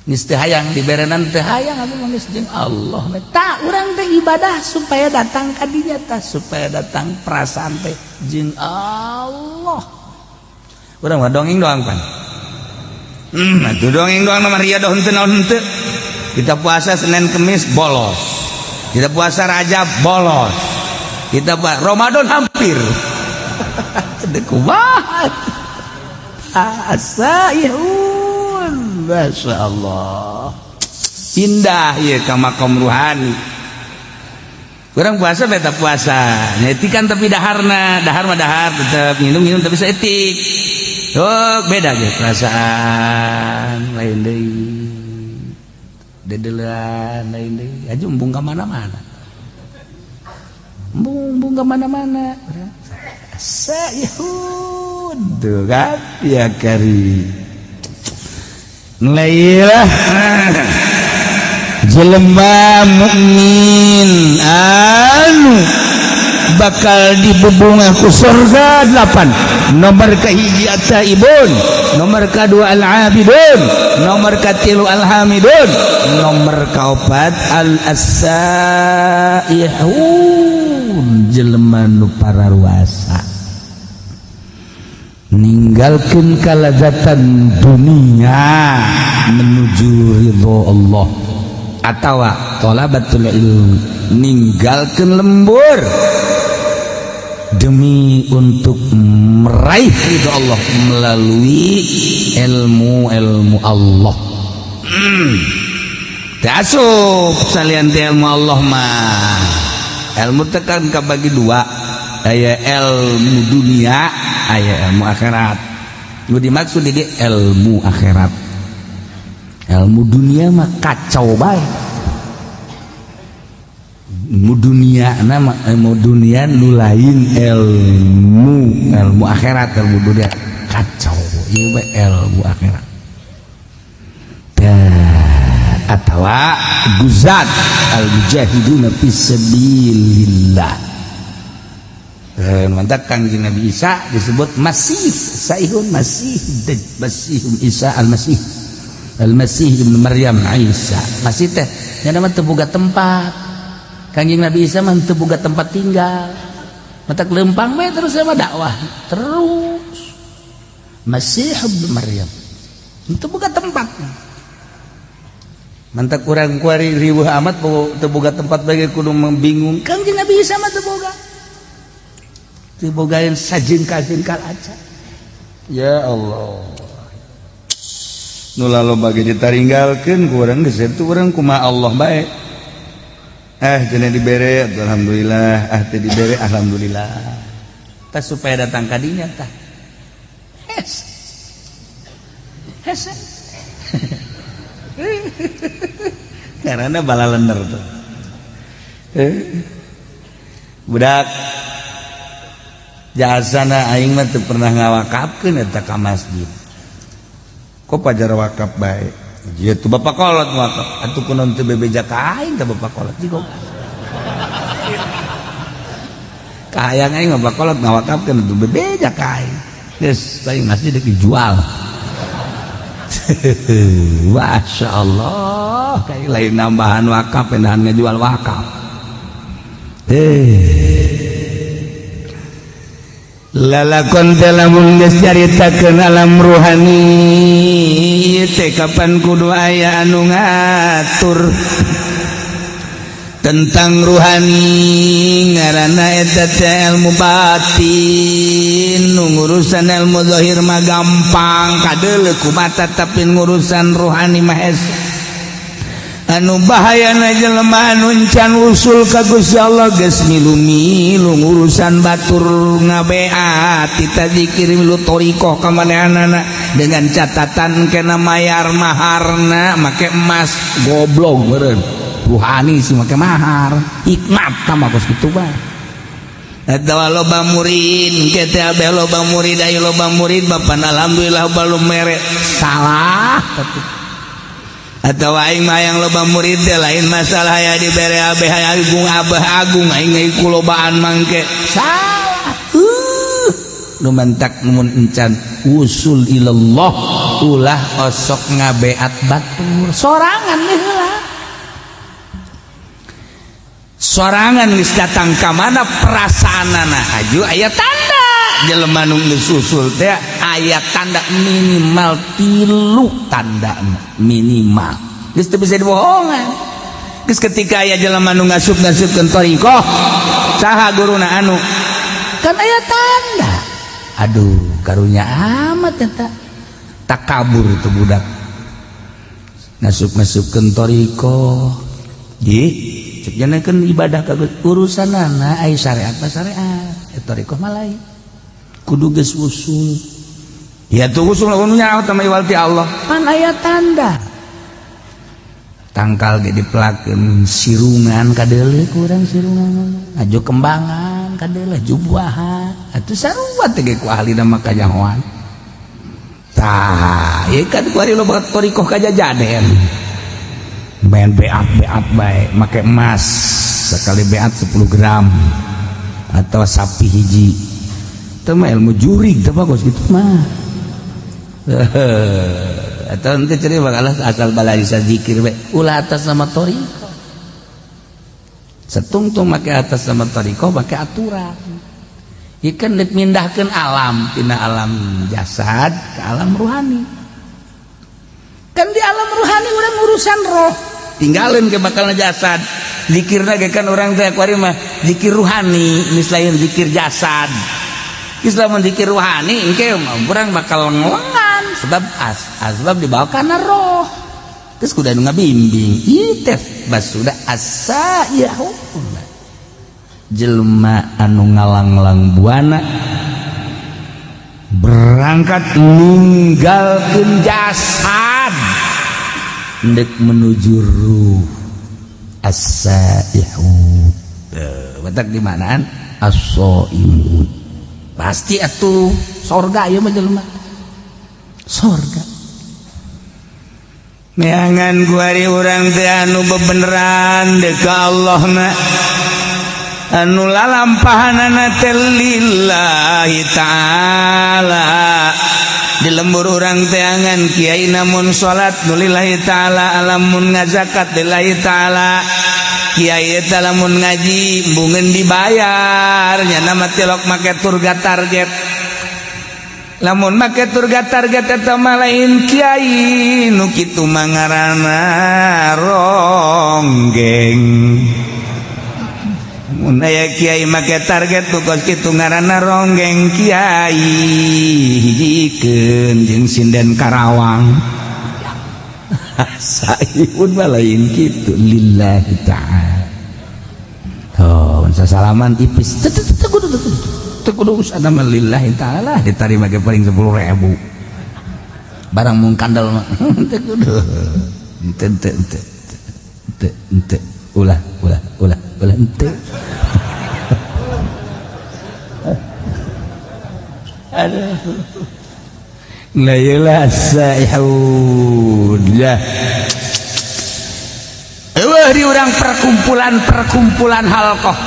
Geus teu hayang diberenan teu hayang abdi mah geus jeung Allah. Tah urang teh ibadah supaya datang ka dinya tah, supaya datang perasaan teh jeung Allah. Urang mah dongeng doang pan. Atuh dongeng doang mah riadoh henteu naon henteu. Kita puasa Senin Kemis bolos. Kita puasa Rajab bolos. Kita puasa Ramadan hampir. Kumaha? Asaihun. Masya Allah. Indah ya ka makom ruhani. Kurang puasa beta puasa. Nyetikan tapi daharna, dahar mah dahar tetep minum-minum tapi saeutik. Oh, beda ge perasaan lain deui. Dedelan lain deui. Aja embung ka mana-mana. Embung ka mana-mana. Saihun. Tuh kan? Ya kari. Lailah jelema mukmin anu bakal dibubungah ku surga 8. Nomor kahiji at-taibun, nomor kadua al-abidun, nomor katilu al-hamidun, nomor kaopat al-asaihun, jelema nu pararuasa ninggalkeun kalazatan dunia menuju ridho Allah, atawa thalabatul ilm ninggalkeun lembur demi untuk meraih ridho Allah melalui ilmu-ilmu Allah. Teu asup salian ti ilmu Allah mah. Ilmu teh kan kabagi dua, aya ilmu dunia, aya ilmu akhirat. Nu dimaksud di ilmu akhirat. Ilmu dunia mah kacau bae. Ilmu dunia nama ilmu dunia nu lain ilmu ilmu akhirat. Ilmu dunia kacau, ieu mah ilmu akhirat. Atawa guzat al mujahiduna fisabilillah. Mantap Kangjeng Nabi Isa disebut Masih Saihun, Masih Masih Isa Al-Masih, Al-Masih Ibnu Maryam Isa. Masih teh nya mah teu boga tempat. Kangjeng Nabi Isa mah teu boga tempat tinggal, matak lempang we terus sama dakwah terus. Masih Ibnu Maryam teu boga tempat. Mantak kurang kuari riweuh amat teu boga tempat bagi kudu membingung. Kangjeng Nabi Isa mah teu boga, teu bogaeun sajengkal-jengkal aja. Ya Allah, nu laloba ge ditaringgalkeun ku urang geus itu urang kumaha Allah bae. Ah, cenah dibere alhamdulillah, ah teu dibere alhamdulillah. Tah supaya datang ka dinya tah. Hes. Hese. Karena balalener tuh. Budak jasana aing mah teu pernah ngawakafkeun eta ka masjid. Kok pajar wakaf bae? Ieu tuh bapak kolot wakaf. Atuh kunaon teu bebeja ka aing ka bapak kolot jigo. Kahayang aing mah bapak kolot ngawakafkeun atuh bebeja ka aing. Geus aing masjid deuk dijual. Masya Allah, kayak lain nambahan wakaf, pindahan ngejual wakaf. Lalakon teh lamun geus caritakeun alam ruhani ieu teh kapan kudu aya anu ngatur tentang ruhani, ngaranna eta teh ilmu batin. Nu ngurusan ilmu zahir mah gampang kadeuleu ku mata, tapi ngurusan ruhani mah hese. Anu bahayana jelema anu can usul ka Gusti Allah geus milu-milu ngurusan batur, ngabeat tita zikir, milu thoriqoh ka manehanana dengan catatan kena mayar maharna make emas. Goblok meureun. Ruhani sih make mahar hikmat mah kos kitu bae. Atawa loba murid ke teh abeh loba murid, ayo loba murid bapan alhamdulillah balum mere. Salah. Atau aing mah yang loba murid teh lain masalah ya dibere abeh agung abah agung aing kulobaan mangke. Salah. Nu mantak mun encan usul ilallah ulah osok ngabeat batur sorangan nih heula. Sorangan geus datang ka mana perasaanana aju aya tanda jelema nu geus usul teh aya tanda minimal 3 tanda minimal geus teu bisa dibohongan. Geus ketika aya jelema nu ngasup-ngasupkeun thariqah saha guruna anu kan aya tanda. Aduh, karunya amat eta takabur itu budak ngasup-ngasupkeun thariqah. Ih, cek kan ibadah ka urusanana ai syariat mah syariat, thariqah mah lain. Kudu geus usul. Ya tuh usul nu nyaho teh iwal ti Allah. Pan aya tanda. Tangkal ge dipelakeun sirungan kadeuleu kurang sirungan. Aju kembangan kadeuleu jubuahan. Atuh sarua teh ge ku ahlina mah kanyahoan. Tah, ieu kan kuari loba thariqah kajajaden. Main beat-beat bae, make emas sekali beat 10 gram atau sapi hiji. Itu mah ilmu jurig teh bagus gitu mah. Atau nanti ceri bakal asal balai zikir bae ulah atas nama thariqah. Setungtung make atas nama thariqah make aturan. Ieu kan deuk mindahkeun alam tina alam jasad ke alam ruhani. Kan di alam ruhani urang urusan roh, tinggalin ke bakal jasad. Zikirna ge kan urang teh kuari mah zikir ruhani geus lain zikir jasad. Geus lamun zikir ruhani engke urang bakal ngelengan sebab asbab dibawa kana roh. Terus kudu anu ngabimbing. Ieu teh basuda asa-yahuna. Jelema anu ngalanglang buana berangkat ninggalkeun jasad ndek menuju ruh as-saihun. Batak di manaan as-saimun. Pasti atuh sorga ieu mah jelema. Sorga. Neangan kuari urang teh anu bebeneran deuk ka Allah na. Anu lalampahanana teh lillahi ta'ala. Di lembur urang teangan kiai namun salat nu lillahi ta'ala, lamun ngazakat lillahi ta'ala. Kiai eta lamun ngaji embungeun dibayar nya mah tilok make turga target. Lamun make turga target eta mah lain kiai nu kitu mah ngaranna ronggeng. Mun aya kiai make target nu kos kitu ngaranna ronggeng kiai hijikeun jeung sinden Karawang. Saihun mah lain kitu lillahi ta'ala. Oh, sasalaman tipis. Teu teu kudu teu kudu usahana mah lillahi ta'ala ditarima ge paling 10.000. Barang mung kandel mah teu kudu. Teu teu teu teu teu ulah ulah ulah ulah henteu. Aduh. La ilaha saihun. Ya. Eueuh di urang perkumpulan-perkumpulan halqah.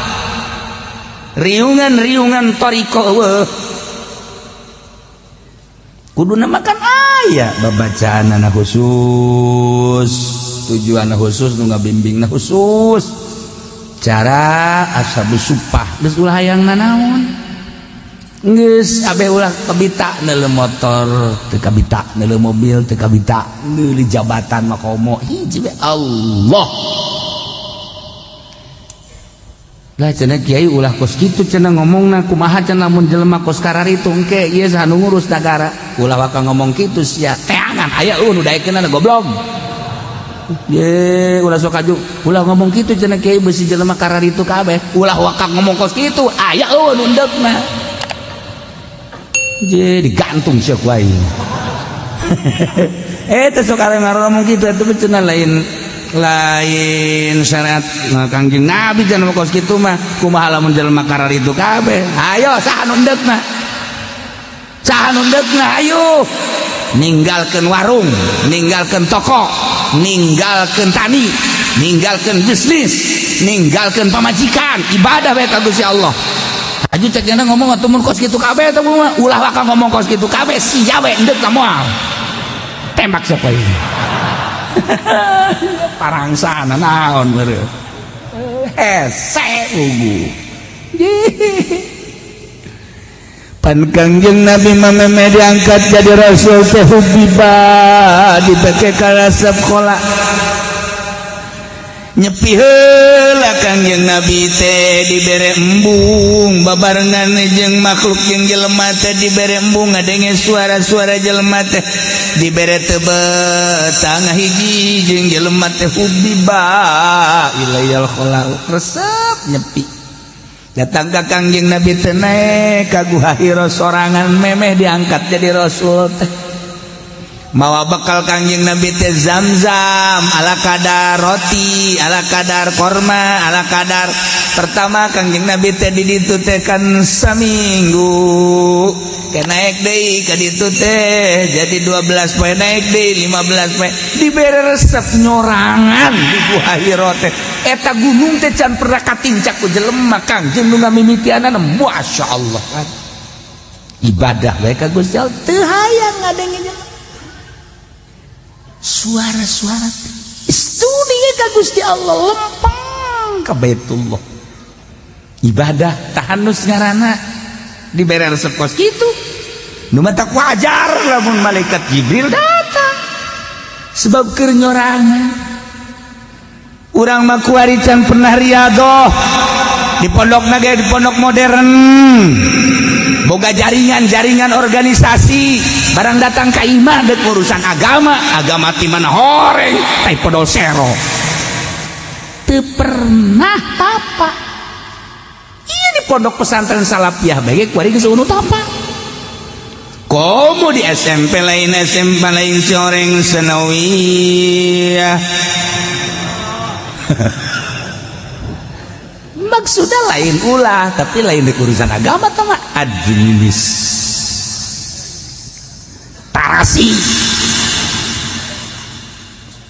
Riungan-riungan thariqah eueuh. Kuduna makan aya babacaanana khusus, tujuanna khusus nu ngabimbingna khusus. Cara ashabus supah geus ulah hayang nanaon. Geus abeh ulah kabita neuleuh motor teu kabita, neuleuh mobil teu kabita, neuleuh jabatan mah komo hiji we Allah. Lah cenah kiai ulah kos kitu cenah ngomongna kumaha cenah lamun jelema kos kararitu engke ieu saha nu ngurus nagara. Ulah waka ngomong kitu sia teangan aya eueuh nu daekeunana goblok. Ye ulah sok aju ulah ngomong kitu cenah kiai beusi jelema kararitu kabeh. Ulah waka ngomong kos kitu aya eueuh nu endeukna. Je digantung sia ku aing. Teh sok areng ngomong kitu atuh cenah lain Lain syariat. Nah, Kangjeng Nabi jangan kos kitu mah. Kumaha lamun jelema karar itu kabeh? Ayo, saha nu endeukna? Saha nu endeukna? Ayo ninggalkeun warung, ninggalkeun toko, ninggalkeun tani, ninggalkeun bisnis, ninggalkeun pamajikan, ibadah bae ka Gusti Allah. Aju cek jana ngomong atuh mun kos kitu kabeh teh mah ulah waka ngomong kos kitu kabeh, sia we endeuk moal. Tembak siapa ini? Parangsana naon meureun. Hese ugu. Pan Kangjeng Nabi mah diangkat jadi rasul teh hubbiba dipake karasep kola nyepi heula. Kangjeng Nabi teh dibere embung babarengan jeung makhluk jeung jelema teh, dibere embung ngadenge suara-suara jelema teh, dibere teu betah ngahiji jeung jelema teh. Hubbiba ilayyal khala, resep nyepi. Datang ka Kangjeng Nabi teh, naek ka Guha Hira sorangan memeh diangkat jadi rasul teh. Mawa bekal Kangjeng Nabi teh zam-zam, ala kadar roti, ala kadar korma, ala kadar. Pertama Kangjeng Nabi teh di ditu teh kan saminggu ke, naik deui ka ditu teh jadi 12 poe, naik deui 15 poe, dibere resep nyorangan di Guha Hira teh. Eta gunung teh can pernah katincak ku jelema. Kangjeng nu ngamimitianana, Masya Allah kan ibadah bae ka Gusti Allah, teu hayang ngadenge jelema suara-suara studi ka Gusti Allah, lempeng ka Baitullah, ibadah tahannus ngaranna. Dibere resep kos kitu nu matak wajar lamun malaikat Jibril datang sebab keur nyorangan. Urang mah kuari can pernah riadoh di pondok ge, di pondok modern boga jaringan-jaringan organisasi, barang datang ka imah dek urusan agama. Agama ti mana horeng, tai podol sero teu pernah tapa. Iya, di pondok pesantren salafiyah bae kuari geus eueuh tapa. Komo di SMP lain, SMP lain, si orang sanawiyah. Maksudnya lain ulah, tapi lain di urusan agama sama administrasi.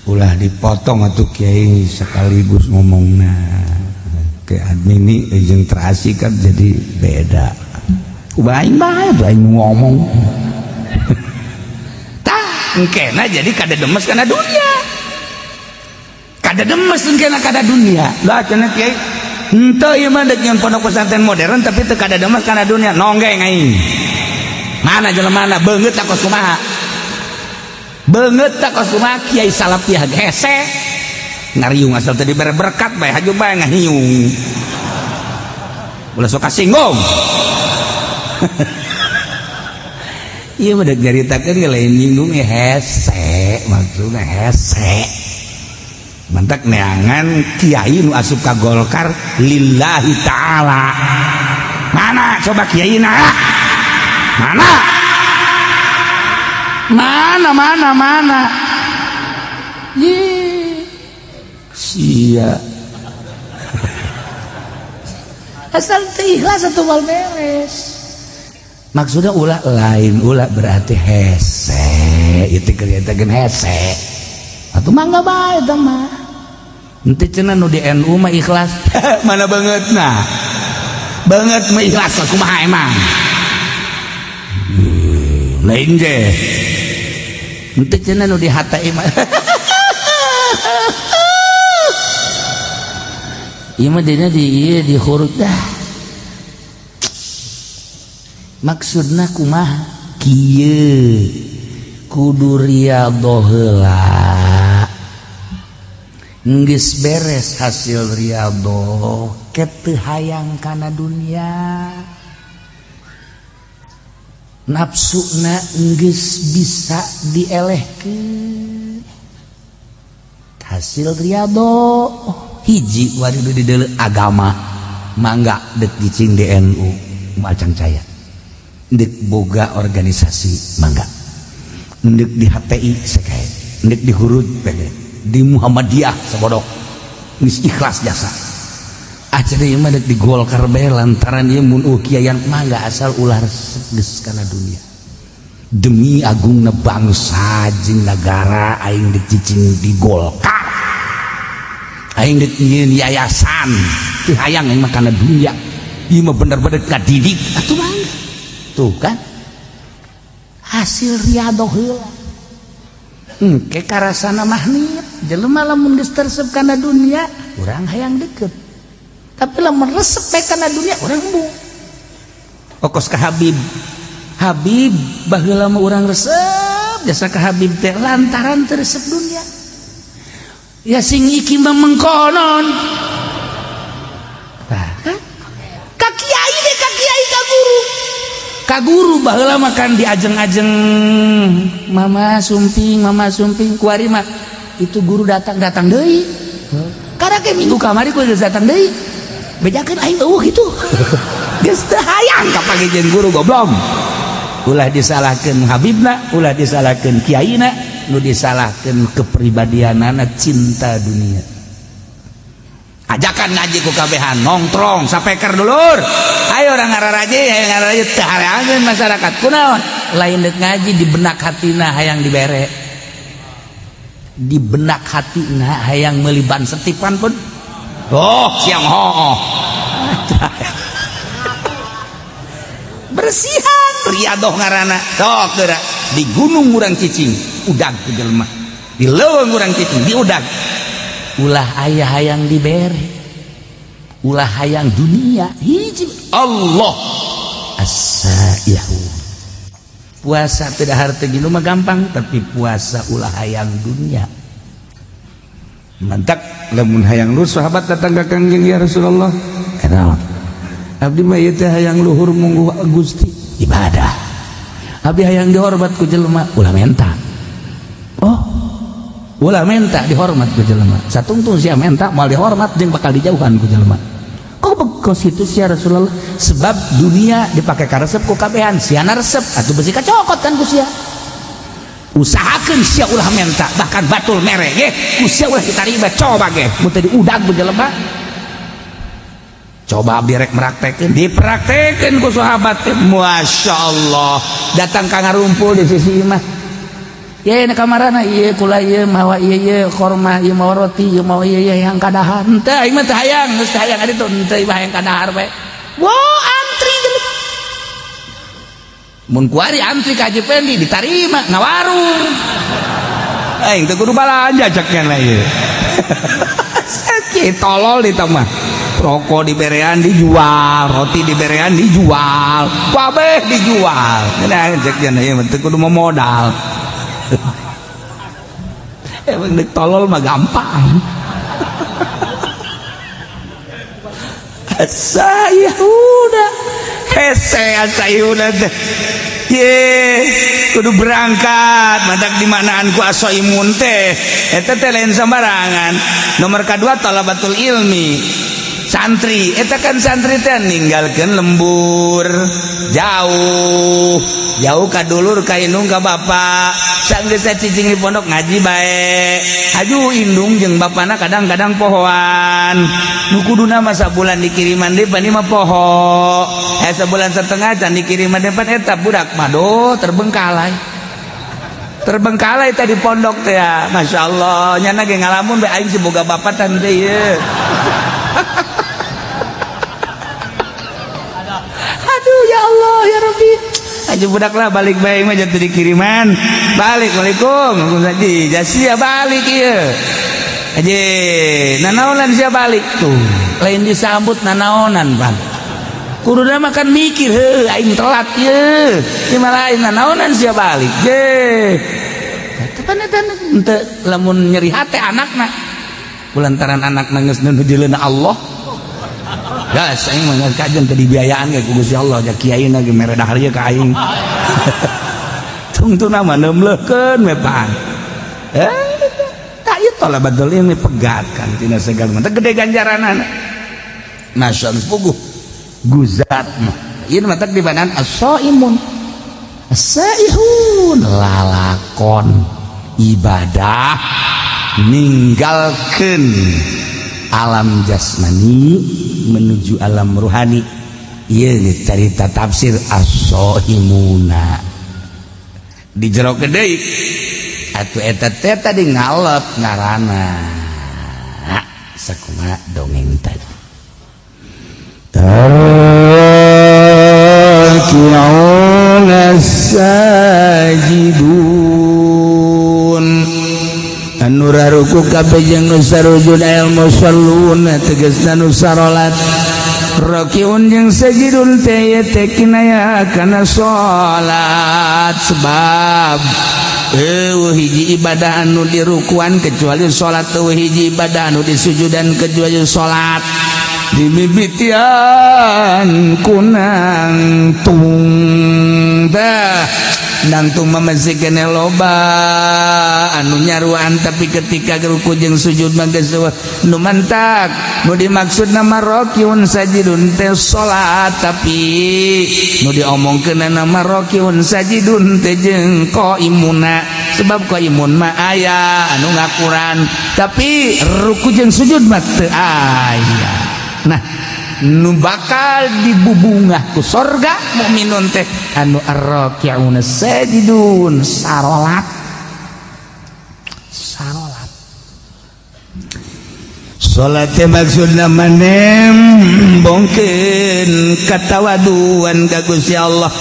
Ulah dipotong atau kiai sekaligus ngomongna ke admin ini jeung terasi kan jadi beda. Baing bae aing ngomong tah engkena jadi kada demes kana dunia, kada demes engkena kada dunia lah cenah kiai. Henteu, ieu mah dek nyeun pondok pesantren modern tapi teu kada demes kana dunia. Nonggeng aing, mana jelema beungeut tak kos kumaha, beungeut tak kos kumaha. Kiai salafiyah hese ngariung, asal teu dibere berkat bae haju bae ngahiung, ulah sok kasinggung. Ieu mah dek nyaritakeun ge lain nyinggung ya, hese maksudna, hese mantak neangan kiai nu asup ka Golkar lillahi ta'ala. Mana coba kiai na? Mana, mana, mana, mana? Ye sia, asal teu ikhlas atuh moal beres. Maksudnya ulah lain ulah berarti hese itu kerjaan hese atuh mangga bae eta mah. Henteu cenah nu di NU mah ikhlas. Mana banget? Nah, banget mah ikhlas kumaha emang? Lain ge henteu cenah nu di HTI mah. Ieu mah dina di ieu di khuruj dah. Maksudna kumaha? Kieu, kudu riyadhoh heula. Geus beres hasil riyadhoh, ke teu hayang kana dunia, nafsuna geus bisa dielehkeun hasil riyadhoh. Hiji wari di deuleu agama mangga, dek cicing di NU macang caya, dek boga organisasi mangga, dek di HTI sekae, dek di hurud pede. Di Muhammadiyah sabodok geus ikhlas jasa. Ah, cenah ieu mah dek di Golkar bae lantaran ieu mun kiaian mangga asal ulah resep geus kana dunia. Demi agungna bangsa jeung nagara aing dek cicing di Golkar. Aing dek nyieun yayasan. Teu hayang aing mah kana dunia. Ieu mah bener-bener kadidik atuh mangga. Tuh kan. Hasil riadoh heula. Engke karasana mahnit jelema lamun geus teresep kana dunia urang hayang deket. Tapi lamun resep bae kana dunia urang embung. Okos ka Habib. Habib baheula mah urang resep jasa ka Habib teh lantaran teu resep dunia. Ya sing iki mah mengkonon. Tah kan? Ka kiai deh, ka kiai, ka guru. Ka guru baheula mah kan diajeng-ajeng mama sumping kuari mah itu guru datang datang deui. Karena ke minggu kamari ku geus datang deui. Bejakeun aing eueuh kitu. Geus teu hayang kapanggih jeung guru goblok. Ulah disalahkeun Habibna, ulah disalahkeun kiaina, nu disalahkeun kepribadianana cinta dunia. Ajakan ngaji ku kabehan nongtrong sapeker dulur. Ayo orang ngararaje, ayo ngararaje teu hareangeun masyarakat. Kunaon? Lain deuk ngaji di benak hatina hayang dibere. Di benak hatina hayang meuli ban setipan pun. Oh, siang hooh. Bersihan riadoh ngaranna. Sok geura di gunung urang cicing, udag ku jelema. Di leuweung urang cicing, diudag. Ulah aya hayang dibere. Ulah hayang dunia hiji Allah as-saihu. Puasa tidak harta gini mah gampang, tapi puasa ulah hayang dunia. Mantak lamun hayang luhur sahabat datang ka Kangjeng ya Rasulullah. Naon? Abdi mah ieu teh hayang luhur mungguh Gusti ibadah. Abdi hayang dihormat ku jelema ulah menta. Oh, ulah menta dihormat ku jelema. Satungtung sia menta moal dihormat jeung bakal dijauhan ku jelema. Kok bekos itu sia Rasulullah? Sebab dunia dipakai karesep ku kabehan, siana resep atuh besi kacokot kan ku sia. Usahakeun sia ulah menta, bahkan batul mere ge ku sia ulah ditarima, coba ge mun teu diudag ku jelema. Coba abdi rek meraktekeun, dipraktekeun ku sahabat teh, Masya Allah datang ka ngarumpul di sisi imah. Ye na kamarana ieu kula ieu mawa ieu ieu korma ieu mawa roti ieu mawa ieu ieu yang kadahar. Henteu aing mah teu hayang, geus teu hayang adi tuh henteu ieu hayang kadahar bae. Wah, antri jelema. Mun kuari antri ka Haji Pendi ditarima ngawarung. Aing teu kudu balanja cek nya ieu. Sakit tolol di mah. Rokok diberean dijual, roti diberean dijual, kabeh dijual. Nah, cek nya ieu mah teu kudu modal. Emang dek tolol mah gampang. Asayuda hese asayuda teh. Ye, kudu berangkat matak di manaan ku asoimun teh. Eta teh lain sembarangan. Nomor kedua talabatul ilmi. Santri, eta kan santri teh ninggalkeun lembur jauh. Jauh ka dulur ka indung ka bapak. Sanggeus cicing di pondok ngaji bae. Aju indung jeung bapana kadang-kadang pohoan. Nu kuduna mah sabulan dikiriman deui pan mah poho. Sabulan setengah can dikiriman deui pan eta budak mah doh terbengkalai. Terbengkalai tadi pondok teh ya. Masya Allah nyana ge ngalamun bae aing si boga bapak tan teh ieu. Aduh ya Allah ya Rabbi. Aja budak lah balik bae mah jatuh dikiriman. Balik waalaikum. Waalaikumsalam. Jasia balik ieu. Aje nanaonan sia balik tuh. Lain disambut nanaonan pan. Kuduna mah kan mikir heuh aing telat ieu. Ieu mah lain nanaonan sia balik. Je. Tepan eta henteu lamun nyeri hate anakna. Kulantaran anakna geus nuju Allah. Gas aing mah geus kajen teu dibiayaan ge ku Gusti Allah ja kiai na ge mere dahar ieu ka aing. Tungtuna mah neumleukeun we pan. Tak ieu talabatul ilmi pegat kan tina segala mah gede ganjaranana. Masya Allah puguh guzat mah. Ieu mah teh dibanan as-saimun. As-saihun lalakon ibadah Ninggalkeun alam jasmani menuju alam ruhani. Ieu carita tafsir as-sohimuna di jero deui atuh eta teh tadi ngalep ngaranna sakumaha dongeng tadi. Raki'una sajidun, anu raruku kabeh jeung nu sarujud, al musalluna tegasna nu sarolat. Rakiun jeung sajidun teh teh kinaya kana salat, sebab eueuh hiji ibadah anu dirukuan kecuali salat, eueuh hiji ibadah anu disujudan kecuali salat. Dimimitian ku nangtung dah, nangtung mah masih kene loba anu nyaruan, tapi ketika ruku jeung sujud mah geus eueuh nu mantak. Nu dimaksud nama rakiun sajidun teh salat, tapi nu diomongkeun nama rakiun sajidun teh jeung qaimuna, sebab qaimun mah aya anu ngakuran, tapi ruku jeung sujud mah teu aya. Nah, nu bakal dibubungah ku sorga mukminun teh anu arraki'una sajidun, sarolat sarolat. Salat teh maksudna manembongkeun katawaduan ka Gusti Allah,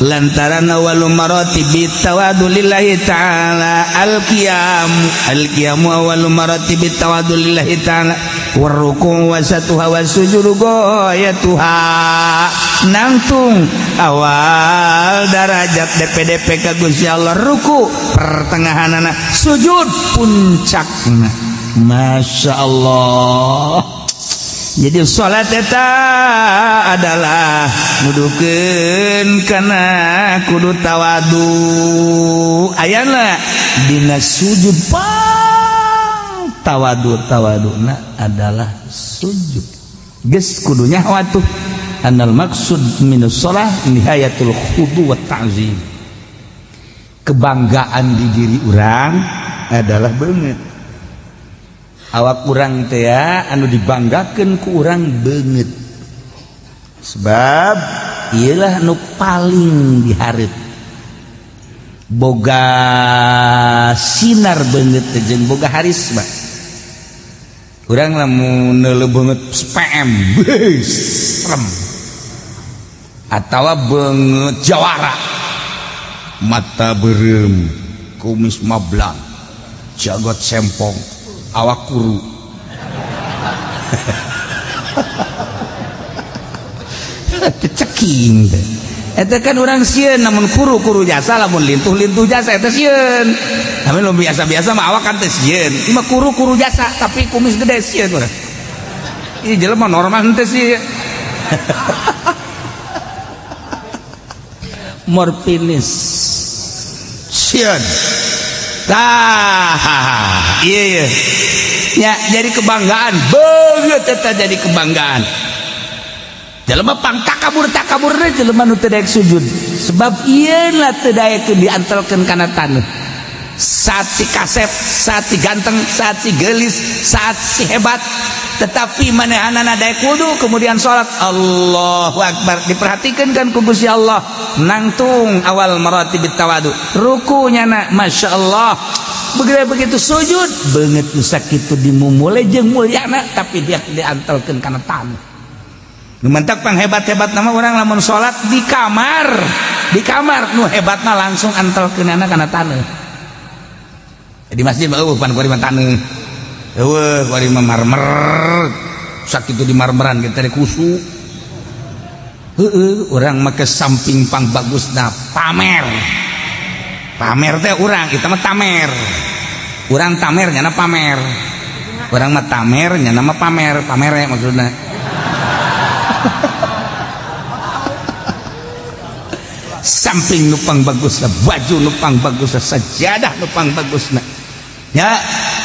lantaran awalu maratibi tawadu lillahi ta'ala al-qiyam, al-qiyamu awalu maratibi tawadu lillahi ta'ala, warruku wasatuha wasujudu goyatuha. Nangtung awal darajat DPDP ka Gusti Allah, ruku pertengahanana, sujud puncakna. Masya Allah. Jadi salat eta adalah nuduhkeun kana kudu tawadu. Ayana dina sujud pang tawadu, tawaduna adalah sujud. Geus kudu nyaho atuh anal maksud minus shalah nihayatul khudu wa ta'zim. Kebanggaan di diri urang adalah beungeut awak urang teh anu dibanggakeun ku urang beungeut, sebab iyalah nu paling dihareup boga sinar beungeut teh jeung boga harisma. Urang lamun neuleuh beungeut PM, beuh, serem, atawa beungeut jawara, mata beureum, kumis mablang, jagot sempong, awak kuru. Ceking teh eta kan urang sieun. Namun kuru-kuru jasa, lamun lintuh-lintuh jasa eta sieun. Tapi nu biasa-biasa mah awak kan teh sieun. Ieu mah kuru-kuru jasa tapi kumis gede, sieun urang. Ieu jelema normal henteu sih? Morfinis sieun. Tah, iya iya ya, jadi kebanggaan beungeut eta, jadi kebanggaan. Jelema pang takabur takabur teh jelema nu teu daek sujud, sebab ieu lah teu daekeun diantelkeun kana taneuh. Saat si kasep, saat si ganteng, saat si gelis, saat si hebat, tetapi manehanana daek wudu kemudian salat, Allahu akbar, diperhatikan kan ku Gusti Allah. Nangtung awal maratibit tawadu, rukunya na Masya Allah. Begitu begitu sujud beungeut nu sakitu dimumule jeung mulyana, tapi dia diantelkeun kana taneuh. Nu mentak pang hebat-hebat nama orang lamun salat di kamar, di kamar nu hebatna langsung antelkeunana kana taneuh. Di masjid mah eueuh pan kuari mah taneuh, eueuh kuari mah marmer, sakitu di marmeran kita teh kusu. Heeh, urang mah ke samping pang bagusna pamer. Pamer teh urang, kita mah tamer. Urang tamer nyana pamer. Urang mah tamer nyana mah pamer, pamere maksudna. Samping nupang bagusna, baju nupang bagusna, sajadah nupang bagusna. Ya,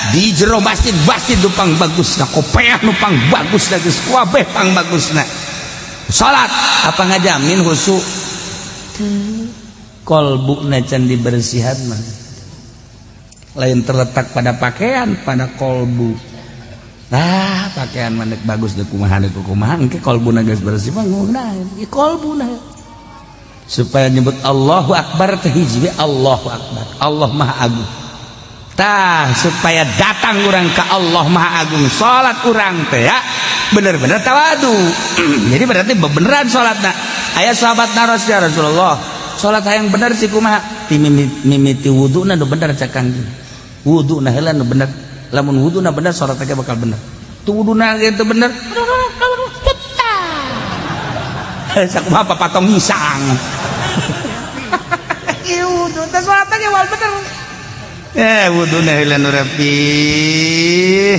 di jero masjid masjid nupang bagusna, kopeah nupang bagusna, geus kabeh pang bagusna. Salat apa ngajamin khusyuk? Kolbuna can dibersihan mah. Lain terletak pada pakaian, pada kolbu. Nah, pakaian mah bagus deuk kumaha deuk kumaha engke kolbuna geus bersih mah ngeunaheun. Ieu kolbuna. Supaya nyebut Allahu Akbar teh hiji we Allahu Akbar. Allah Maha Agung. Tah supaya datang urang ka Allah Maha Agung, salat urang teh ya bener-bener tawadu. Jadi berarti beneran salatna. Aya sahabat naros ya Rasulullah, salat hayang bener sih kumaha? Ti mimiti wuduna nu bener cak Kangjeng. Wuduna heula nu bener. Lamun wuduna bener salat teh bakal bener. Tu wuduna ge teu bener. Sakumaha papatong hisang. Ieu wudu teh salat ge wal bener. Wuduna heula nu rapi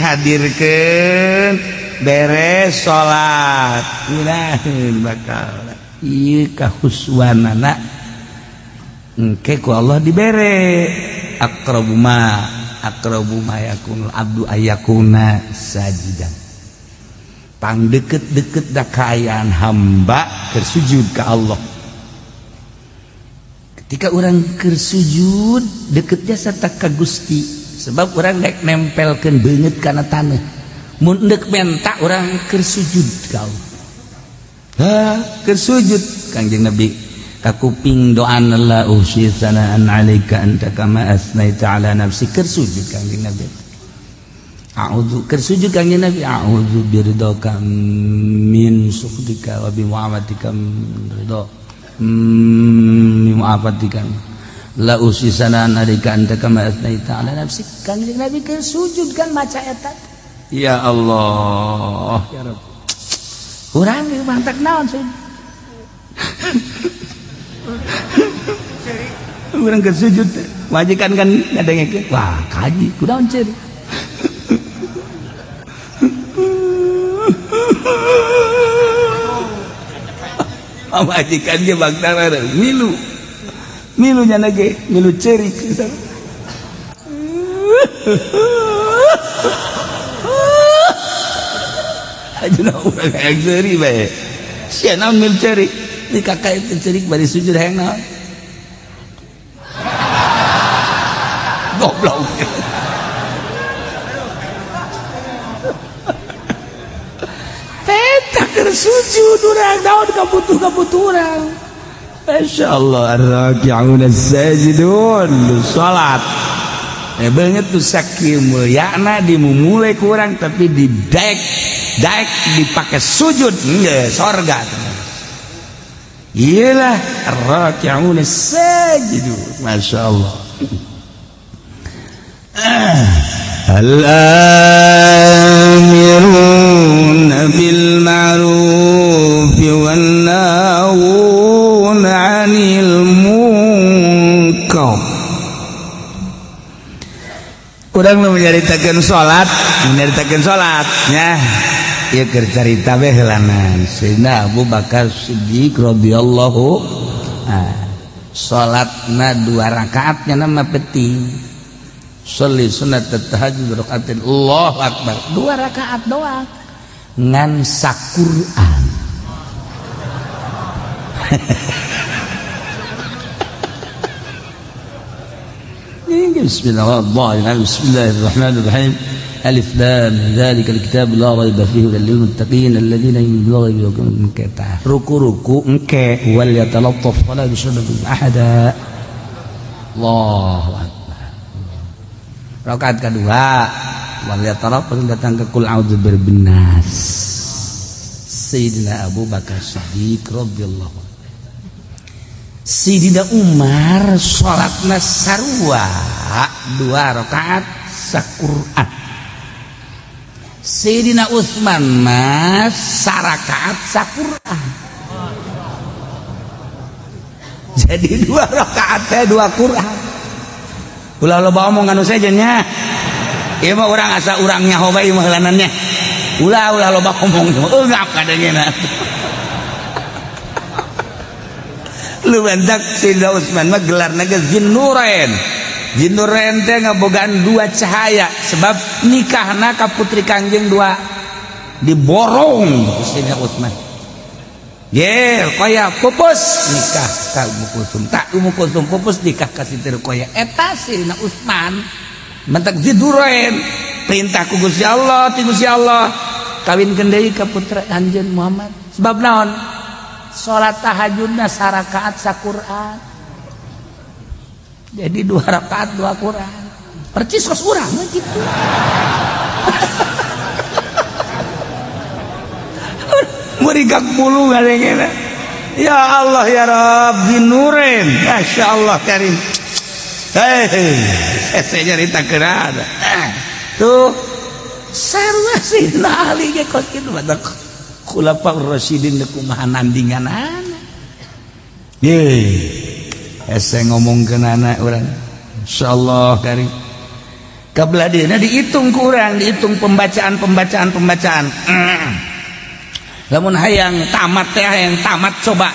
hadirkeun beres salat. Ngeunaheun bakal. Ieu kahuswanana engke ku Allah dibere aqrabu ma yakunul abdu ayakuna sajidan. Pang deket-deket da kaayaan hamba keur sujud ka Allah. Ketika orang keur sujud deket jasa tak ka Gusti, sebab orang dek nempelkeun beungeut kana taneuh. Mun deuk menta urang keur sujud ka Allah. Ha, keur sujud Kangjeng Nabi kakuping doana la uhsi sanaan alaika anta kama asnaita ala nafsi keur sujud Kangjeng Nabi. A'udzu keur sujud Kangjeng Nabi a'udzu biridhaka min sukhtika wa bi mu'afatika min ridha min mu'afatika la uhsi sanaan alaika anta kama asnaita ala nafsi. Kangjeng Nabi keur sujud kan maca eta. Ya Allah ya Rabb. Urang ieu mantak naon sujud. Urang keur sujud majikan kan ngadengekeun wah kaji kunaon ceurik. Pamajikan ge bangtara milu. Milu nya ge, milu ceurik. Ajuna urang hayang ceurik bae. Sia naon milu ceurik? Di kakak itu ceurik bari sujud hayang naon? Goblok. Sujud urang naon kabutuh-kabutuh urang. Masyaallah ar-raki'un as-sajidun salat. Banget tuh sakieu mulyana dimumule ku urang tapi didaek daek dipake sujud geus sorga. Iyalah ar-raki'un as-sajidun. Masyaallah. Al-amiruna bil ma'ruf wan nahuna 'anil munkar. Urang nu nyaritakeun salat, nyaritakeun salat nya. Ieu keur carita we heulanan. Sayyidina Abu Bakar Siddiq radhiyallahu anhu. Salatna 2 rakaat nya mah penting. Sholli sunat tahajud rakaatin Allahu akbar 2 rakaat doang ngan saquran. Bismillahirrahmanirrahim. Bismillahirrahmanirrahim. Alif lam dzalikal kitab la raiba fihi hudal lil muttaqin alladzina yu'minuna bil ghaibi wa yuqimuna ruku-ruku engke wal yatalattaf wala yushriku ahada. Allahu akbar. Rakaat kedua wal yataraf datang ke kul a'udzu birabbin nas. Sayyidina Abu Bakar Siddiq radhiyallahu anhu. Sayyidina Umar salatna sarua 2 rakaat saquran. Sayyidina Utsman mah sarakaat saquran. Jadi 2 rakaat teh 2 Quran. Ulah loba omong anu sejen nya. Ieu mah urang asa urang nyaho bae ieu mah heulanannya. Ulah ulah loba omong eungap kadangena. Lu bentak Sayyidina Utsman mah gelarna ge Zinnurain. Zinnurain teh ngabogaan 2 cahaya sebab nikahna ka putri Kangjeng 2 diborong Sayyidina Utsman. Ye, Ruqayyah pupus nikah ka Ummu Kulsum. Tak Ummu Kulsum pupus nikah ka Siti Ruqayyah. Eta Sayyidina Utsman Mentak ziduren perintah ku Gusti Allah, ti Gusti Allah kawinkeun deui ka putra anjeun Muhammad. Sebab naon? Salat tahajudna sarakaat saquran. Jadi 2 rakaat 2 Quran. Percis kos urang mah kitu. Murigak bulu ngadengena. Ya Allah ya Rabbi nuren. Masya Allah karim. Hei, saya nyarita kerana. Tuh, sarua Sayyidina Ali ge kos kitu badak Khulafaur Rasyidin kumaha nandinganana. Ye, hese ngomongkeun anak urang. Insyaallah karim. Kabelah dieuna dihitung ku urang, dihitung pembacaan-pembacaan pembacaan. Lamun hayang tamat teh, hayang tamat coba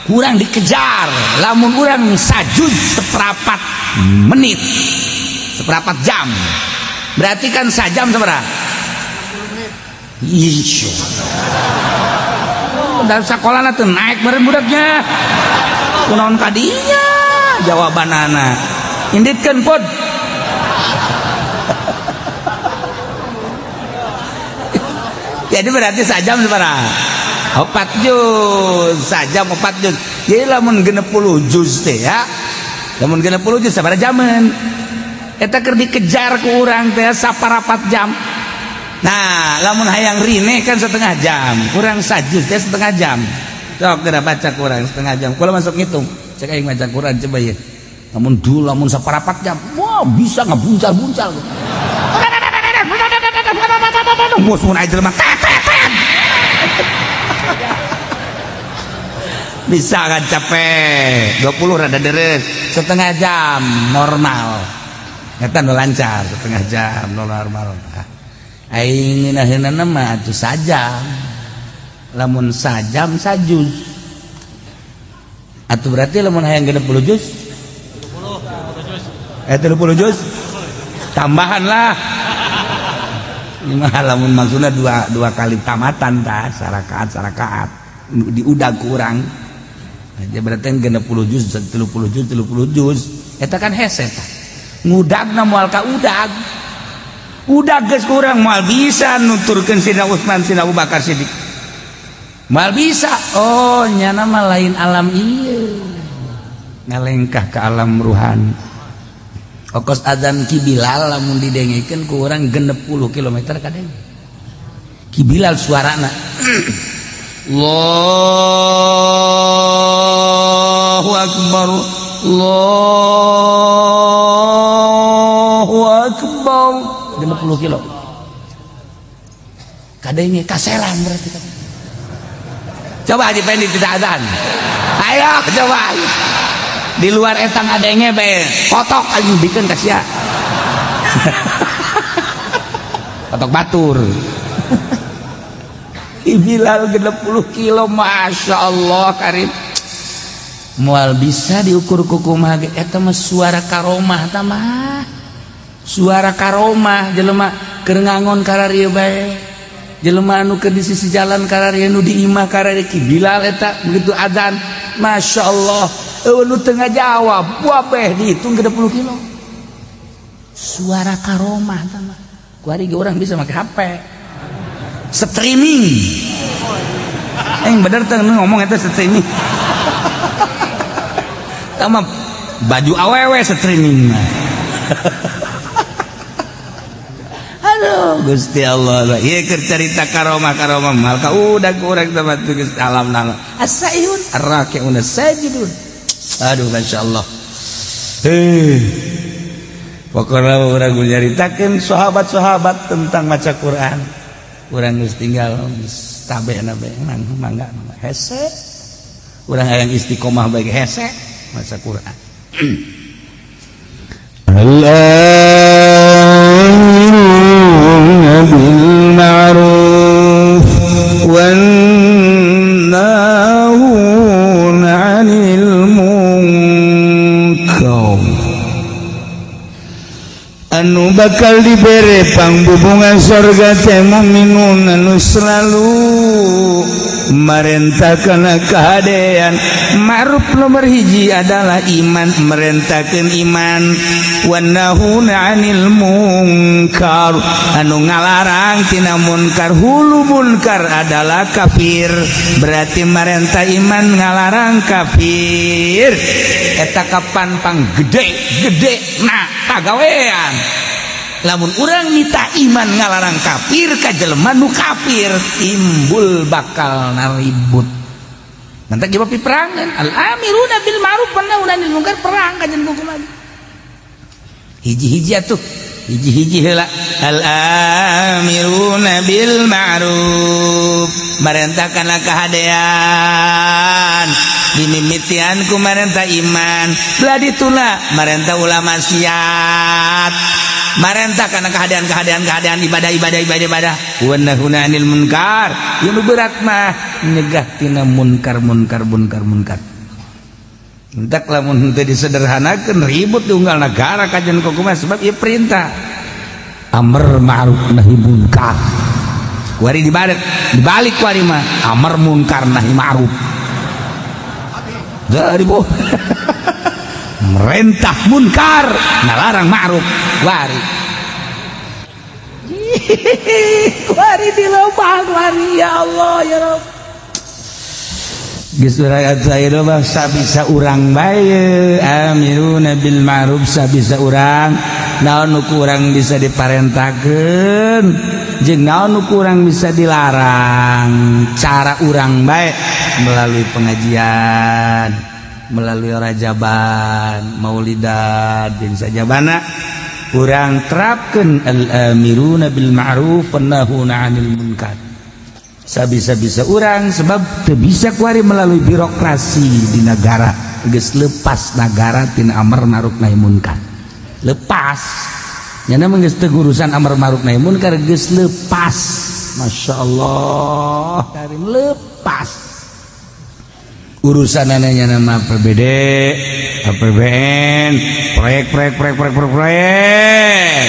kurang dikejar. Lamun urang sajud seperempat menit, seperempat jam, berarti kan sajam seberapa? Ih, dan sekolah tuh naik bareng budaknya. Kunaon kadinya jawabanana inditkeun pod. Jadi berarti sajam seberapa? 4 juz, sajam 4 juz. Jadi lamun 60 juz teh ya. Lamun 60 juz sabaraha jaman? Eta keur dikejar ku urang teh saparapat jam. Nah, lamun hayang rine kan setengah jam, kurang sajuz teh setengah jam. Sok geura baca kurang setengah jam. Kula masuk ngitung. Cek aing maca Quran coba ya. Lamun dulu lamun saparapat jam, wah bisa ngebuncal-buncal. Mun aja jelema bisa kan capek 20 rada deres, setengah jam normal eta nu lancar setengah jam normal. Aing ngeunaheunana mah atuh sajam, lamun sajam sajuz atuh berarti lamun hayang 60 juz 30 juz tambahan lah. Lamun maksudna dua kali tamatan tah sarakaat sarakaat diudag kurang aja berarti 60 juz 30 juz 30 juz eta kan hese tah ngudagna moal ka udag udag geus kurang moal bisa nuturkeun Sidina Utsman Sidina Abu Bakar Siddiq moal bisa. Oh nyana mah lain alam ieu ngalengkah ke alam ruhani. Okos adzan Ki Bilal lamun didengekeun ku urang 60 km kadeng. Ki Bilal suarana Allahu akbar Allahu akbar 60 kilo. Kadenge kaselan berarti kadenge. Coba Haji Pendi tidak adzan. Ayo coba. Di luar etang adenge bae kotok anjing bikeun ka sia. Kotok batur. Bilal 60 kilo Masya Allah karim. Moal bisa diukur ku kumaha ge eta mah suara karomah ta mah. Suara karomah jelema keur ngangon kararieu bae. Jelema anu keur di sisi jalan kararieu, nu di imah kararieu. Ki Bilal eta begitu adzan Masya Allah nu tengah jawab wabeh dihitung 60 kilo. Suara karomah ta mah. Kuari ge urang bisa make HP streaming. Bener teh ngomong eta streaming. Tama baju awewe streaming mah. Aduh Gusti Allah, ieu keur carita karomah-karomah mal ka udah kurang tempat Gusti alam nala. As-saihun ar-raki'un as-sajidun. Aduh Masya Allah. Heh. Pokoknya urang nyaritakeun sahabat-sahabat tentang maca Quran. Urang geus tinggal tabehna bae nang mangga hese. Urang hayang istiqomah bae hese maca Quran. Al-amiruna bil ma'ruf wan nahuna 'anil munkar. Anu bakal dibere pangbubungan surga teh mukminun anu selalu Marentah kana kahadean. Ma'ruf nomor hiji adalah iman, merentahkeun iman. Wan nahuna 'anil munkar, anu ngalarang tina munkar. Hulu munkar adalah kafir, berarti marentah iman, ngalarang kafir. Eta kapan pang gede gede? Nah, pagawean lamun urang nitah iman, ngalarang kafir ka jelema nu kafir, timbul bakal naribut. Nanti jawab peperangan. Al amiruna bil ma'ruf wan nahuna 'anil munkar, perang kajen hukum lagi. Hiji-hiji atuh, hiji-hiji heula. Al amiruna bil ma'ruf, marentah kana kahadean, dimimitian ku marentah iman. Belah dituna marentah ulah maksiat, marentah kana kahadean, kahadean, kahadean, ibadah, ibadah, ibadah, ibadah. Wan nahuna 'anil munkar, ieu nu berat mah nyegah tina munkar, munkar, munkar, munkar. Entak lamun henteu disederhanakeun, ribut di unggal negara kajian kumaha, sebab ieu perintah amar ma'ruf nahi munkar. Kuari dibalik, dibalik kuari mah amar munkar, nahi ma'ruf. Dari boh merentah munkar, ngalarang ma'ruf. Wari kuari di lobang kuari. Ya Allah, ya Rabb. Geus bisa urang bae amiruna bil ma'ruf, bisa urang naon nu kurang bisa diparentahkeun jeung naon nu kurang bisa dilarang. Cara urang bae melalui pengajian, melalui rajaban, maulidan, jeung sajabana urang terapkeun al amiruna bil ma'ruf wan nahuna 'anil munkar sabisa-bisa urang, sebab teu bisa kuari melalui birokrasi di negara. Geus lepas negara tina amar ma'ruf nahi munkar, lepas nyana mah, geus teu urusan amar ma'ruf nahi munkar, geus lepas. Masya Allah karim, lepas urusan anehnya nama APBD, APBN, proyek, proyek, proyek, proyek, proyek, proyek.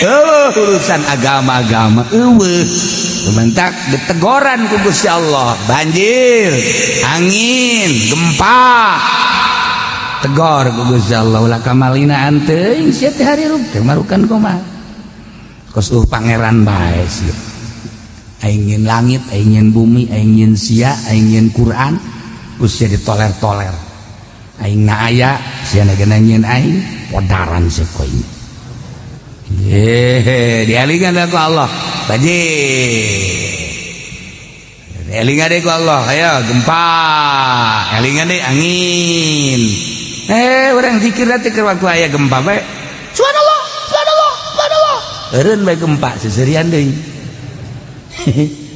Oh, urusan agama-agama eueuh. Bentak ditegoran ku Gusti Allah, banjir, angin, gempa, tegor ku Gusti Allah, ulah kamalinaan teuing sia teh, harirup teh marukan kumaha. Kos pangeran bae sia. Aing nyieun langit, aing nyieun bumi, aing nyieun sia, aing nyieun Quran, ku sia ditoler-toler. Aing na aya, sia na nyieun aing, podaran sia ku aing. Hehe, dialingan ku Allah. Banjir. Elingan deh ku Allah, ayo gempa. Elingan deh angin. Eh, orang zikir nanti ke waktu aya gempa bae. Subhanallah, subhanallah, subhanallah. Eureun bae gempa seserian deui.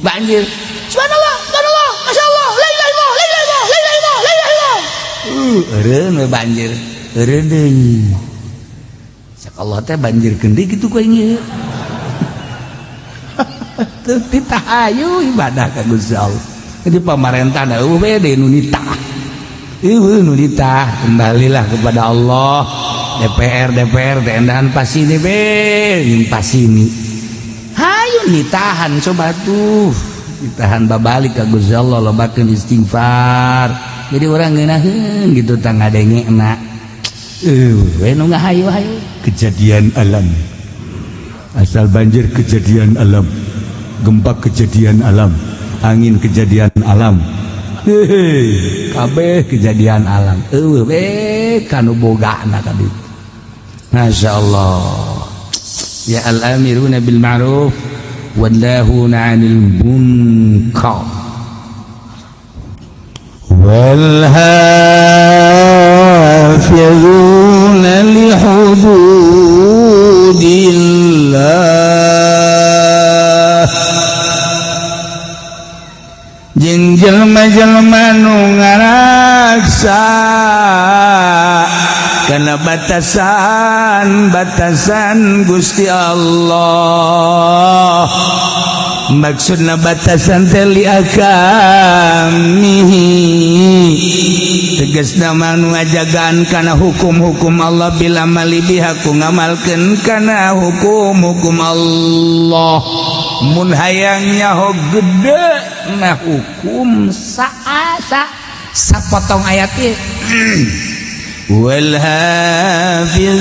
Banjir. Subhanallah, subhanallah, masyaallah, la ilaha illallah, la ilaha illallah, la ilaha illallah, la ilaha illallah. Eureun we banjir. Eureun deui. Cak Allah teh banjirkeun deui kitu ku aing ieu. Teu ditahayu ibadah ka Gusti Allah. Jadi pamarentah da eueuh we deui nu nitah. Eueuh nu nitah, kembalilah kepada Allah. DPR, DPR teh endahan pasini be, jeung pasini. Hayu nitahan coba tuh. Ditahan babalik ka Gusti Allah, lobakeun istighfar. Jadi orang ngeunaheun gitu tah ngadengena. Eueuh we nu ngahayu-hayu. Kejadian alam, asal banjir kejadian alam, gempa kejadian alam, angin kejadian alam. Hehe, kabeh kejadian alam. Eueuh we kanu bogana tadi. Masya Allah. Ya, al-amiruna bil ma'ruf wan nahuna 'anil munkar. والحافظون لحدود الله, jeung jelma-jelma nu ngaraksa kana batasan-batasan Gusti Allah. Maksudna batasan teh li ahkamihi, tegasna mah nu ngajagaan kana hukum-hukum Allah, bil amali biha, ku ngamalkeun kana hukum-hukum Allah. Mun hayang nyaho gede. Na hukum saasa sapotong ayat ieu. Wal hafizuna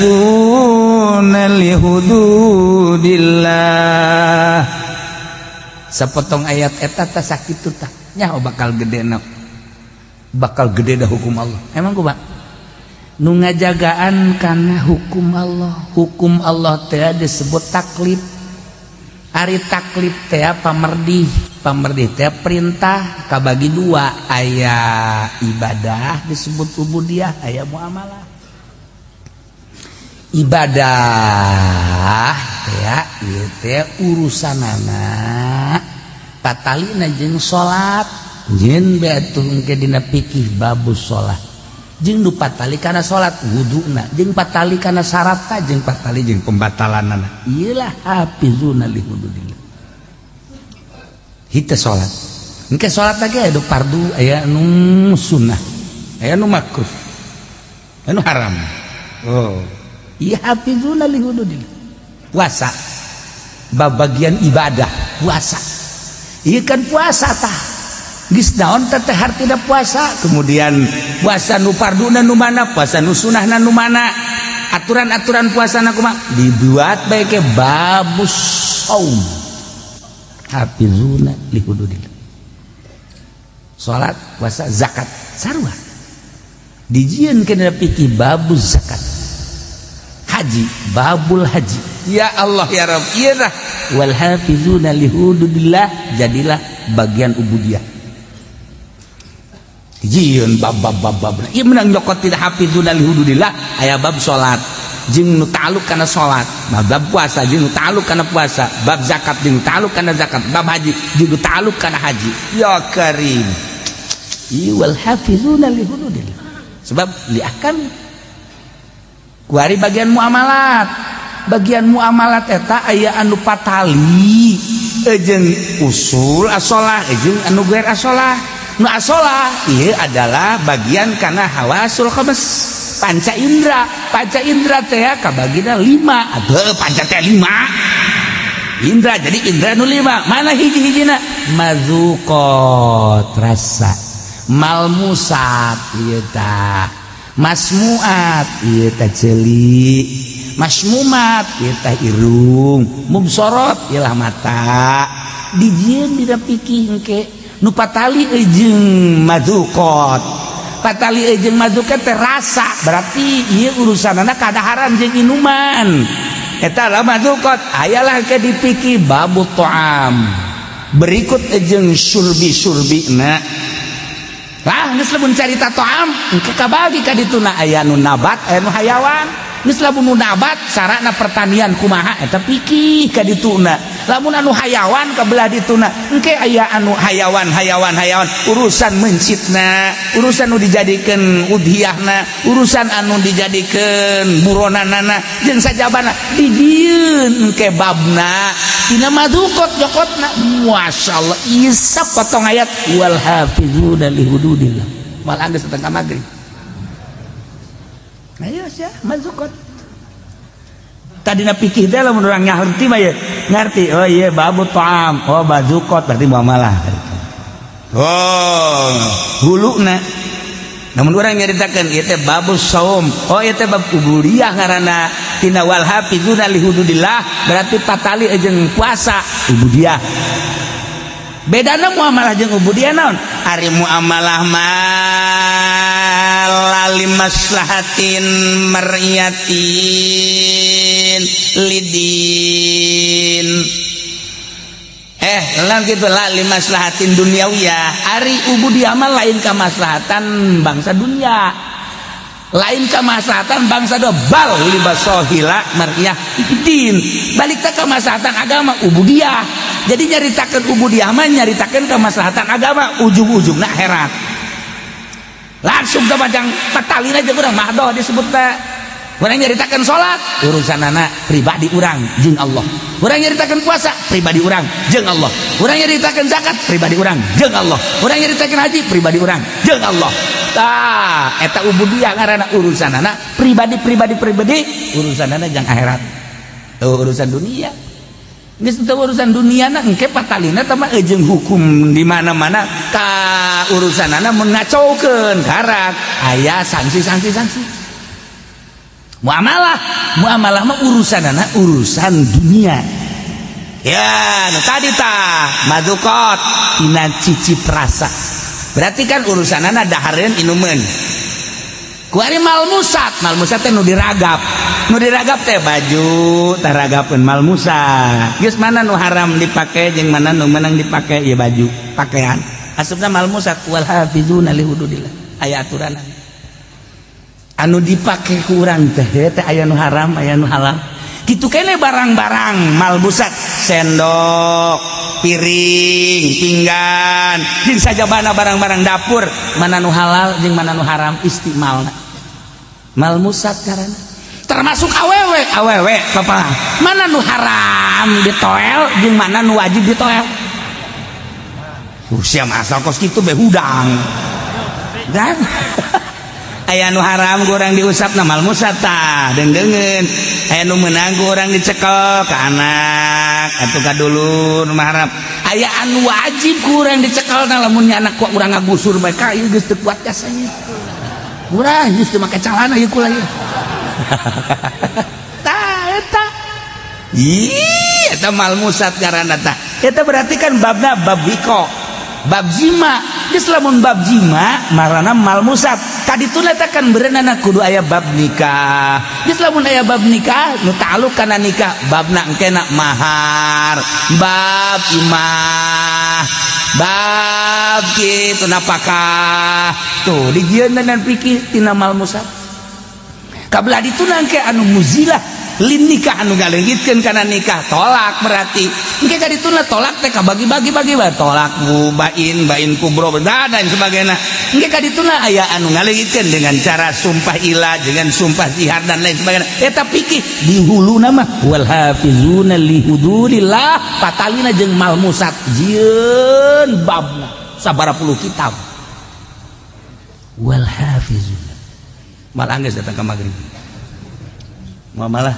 li hududillah. Sapotong ayat eta tah sakitu tah nyaho bakal gede na, bakal gede dah hukum Allah. Emang kumaha nu ngajagaan kana hukum Allah? Hukum Allah teh disebut taklif. Ari taklif teh pamerdih, pamerdih teh perintah, kabagi dua: aya ibadah disebut ubudiyah, aya muamalah. Ibadah teh ieu teh urusanana patalina jeung salat, jeung bae atuh engke dina fikih babus salat, jeung nu patali kana salat wuduna, jeung patali kana syaratna, jeung patali jeung pembatalanana. Ieu lah hafizuna li hududillah. Hita salat engke, salat lagi aya nu fardu, aya nu sunnah, aya nu makruh, aya nu haram. Oh iya, hafizuna li hududillah. Puasa, bab bagian ibadah puasa. Iya kan, puasa tah geus naon teh teh hartina puasa? Kemudian puasa nu farduna nu mana, puasa nu sunahna nu mana, aturan-aturan puasa na kumaha, dibuat bae ke babus saum. Hafizuna li hududillah. Salat, puasa, zakat sarua dijieun kana fikih babuz zakat. Haji, babul haji. Ya Allah ya Rabb, ieu tah wal hafizuna li hududillah, jadilah bagian ubudiyah. Jieun bab bab bab bab ieu menang nyokot tidak. Hafizuna li hududillah aya bab salat jeung nu ta'alluq kana salat, bab puasa jeung nu ta'alluq kana puasa, bab zakat jeung nu ta'alluq kana zakat, bab haji jeung nu ta'alluq kana haji. Ya Karim. Ieu wal hafizuna li hududillah sebab li ahkam. Kuari bagian muamalat, bagian muamalat eta aya anu patali jeung usul asolah jeung anu gair asolah. Nu asolah ieu adalah bagian kana hawasul khams, panca indra. Panca indra teh kabagina lima atuh. Panca teh lima indra, jadi indra nu lima mana hiji-hijina? Mazuqot, rasa, malmusat ieu tah, masmuat ieu tah ceuli, masmumat ieu tah irung, mubsorot ieu mata. Dijieun dina fikih engke nu patali jeung mazuqot. Patali jeung mazuqot teh rasa, berarti ieu urusanana kadaharan jeung inuman, eta lah mazuqot. Ayalah ke dipikir babu ta'am berikut jeung surbi surbina lah. Geus lamun carita ta'am engke kabagi ka dituna, aya nu nabat, aya nu hayawan. Geus lamun nu nabat sarana pertanian kumaha, eta pikih ka dituna. Lamun anu hayawan ka belah dituna engke aya anu hayawan hayawan hayawan, urusan mencitna, urusan nu dijadikeun udhiyahna, urusan anu dijadikeun buronanana jeung sajabana, dijieun engke babna tina madukot jokotna. Masyaallah, isap potong ayat wal hafizuna li hududillah malah geus setengah maghrib. Ayo sia mazukot. Tadina pikir teh lamun urang ngarti mah ye ngarti, oh iya, babu ta'am, oh bazukot, berarti muamalah. Oh, huluna. Namun urang nyaritakeun ieu teh babus saum, oh ieu teh bab ubudiyah ngaranna tina wal hafizuna li hududillah, berarti patali jeung puasa ubudiyah. Bedana muamalah jeung ubudiyah naon? Ari muamalah mah lali maslahatin mar'iyatin lidin, lah gitu lah, li maslahatin duniawiyah. Ari ubudiyah mah lain kemaslahatan bangsa dunia, lain kemaslahatan bangsa do, bal li masohila mar'iyah din, balik ke kemaslahatan agama ubudiyah. Jadi nyaritakeun ubudiyah mah nyaritakeun kemaslahatan agama, ujung-ujungna akhirat. Langsung ke macam petalin aja urang mahdoh disebut teh. Urang nyaritakeun salat urusan anak pribadi urang jeung Allah, urang nyaritakeun puasa pribadi urang jeung Allah, urang nyaritakeun zakat pribadi urang jeung Allah, urang nyaritakeun haji pribadi urang jeung Allah. Tah eta ubudiyah ngaranna, urusan anak pribadi pribadi pribadi, urusan anak jang akhirat. Tuh, urusan dunia. Geus teu urusan dunia na, engke patalina teh mah jeung hukum di mana-mana ka urusanana mun ngacaukeun karak aya sanksi-sanksi sanksi. Muamalah, muamalah mah urusanana urusan dunia. Ya, nu tadi tah madukot tina cicip rasa. Berarti kan urusanana dahareun, inumeun. Kuari malmusat, malmusat teh nu diragap. Nu diragap teh baju, taragapeun malmusat. Geus mana nu haram dipake jeung mana nu menang dipake, ya baju, pakaian. Asupna malmusat, wal hafizuna li hududillah. Aya aturan. Anu dipake ku urang teh teh aya nu haram, aya nu halal. Kitu kene barang-barang malbusat, sendok, piring, pinggan, jeung sajabana barang-barang dapur, mana nu halal jeung mana nu haram istimalna. Malmusat karena termasuk awewe, awewe papa, mana nu haram ditoel jeung mana nu wajib ditoel. Usia asal kos kitu be hudang dan aya nu haram ku urang diusap na malmusat tah deung-deungeun, aya nu meunang ku urang dicekel ka anak atuh ka dulur mah haram, aya anu wajib ku urang dicekel na lamun nya anak ku urang ngagusur bae ka ieu geus teu kuat jasanya urang geus teu make calana ieu kula ieu. Tah eta, ih, eta malmusat ngaranna tah. Eta berarti kan babna bab wiko, bab zima. Geus lamun bab zima marana malmusat, kadituna teh kan berenana kudu aya bab nikah. Geus lamun aya bab nikah nu ta'alluq kana nikah, babna engkena mahar, bab imah, bab kitu napakah tuh dijieun dan pikir tina malmusat. Kabelah dituna engke anu muzilah lin nikah, anu ngaleungitkeun kana nikah, tolak. Berarti engke ka dituna tolak teh kabagi-bagi bagi bae, tolak bain, bain kubro dan lain sebagainya. Engke ka dituna aya anu ngaleungitkeun dengan cara sumpah ila, dengan sumpah zihar dan lain sebagainya. Eta pikir di huluna mah wal hafizuna li hududillah, patalina jeung malmusat, jieun babna sabaraha puluh kitab wal hafizuna. Malah geus datang ke maghrib. Muamalah,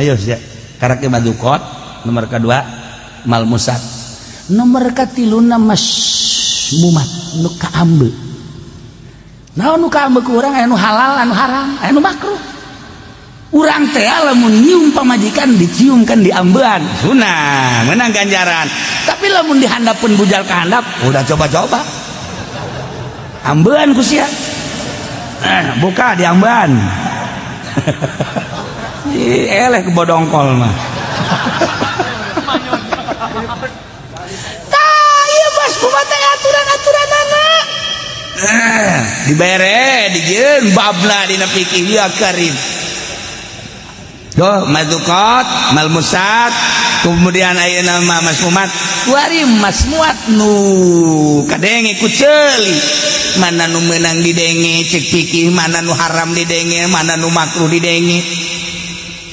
ayo sia karakter madukot nomor kedua malmusat, nomor katiluna masmumat, nu kaambe. Naon nu kaambe ku urang? Aya nu halal, anu haram, aya nu makruh. Urang teh lamun nyium pamajikan, dicium kan diambean sunah, menang ganjaran. Tapi lamun dihandapun bujal ka handap, udah coba-coba ambean ku sia, buka diambean. Ih, eleh kebodongkol mah. Tah, ieu bos kumaha teh aturan-aturanana. Dibere dijieun babna dina fikih, ya karim. Tuh, madukot, malmusat, kemudian ayeuna mah masmumat, kuari masmuat nu kadenge ku ceuli. Mana nu meunang didenge cek fikih, mana nu haram didenge, mana nu makruh didenge.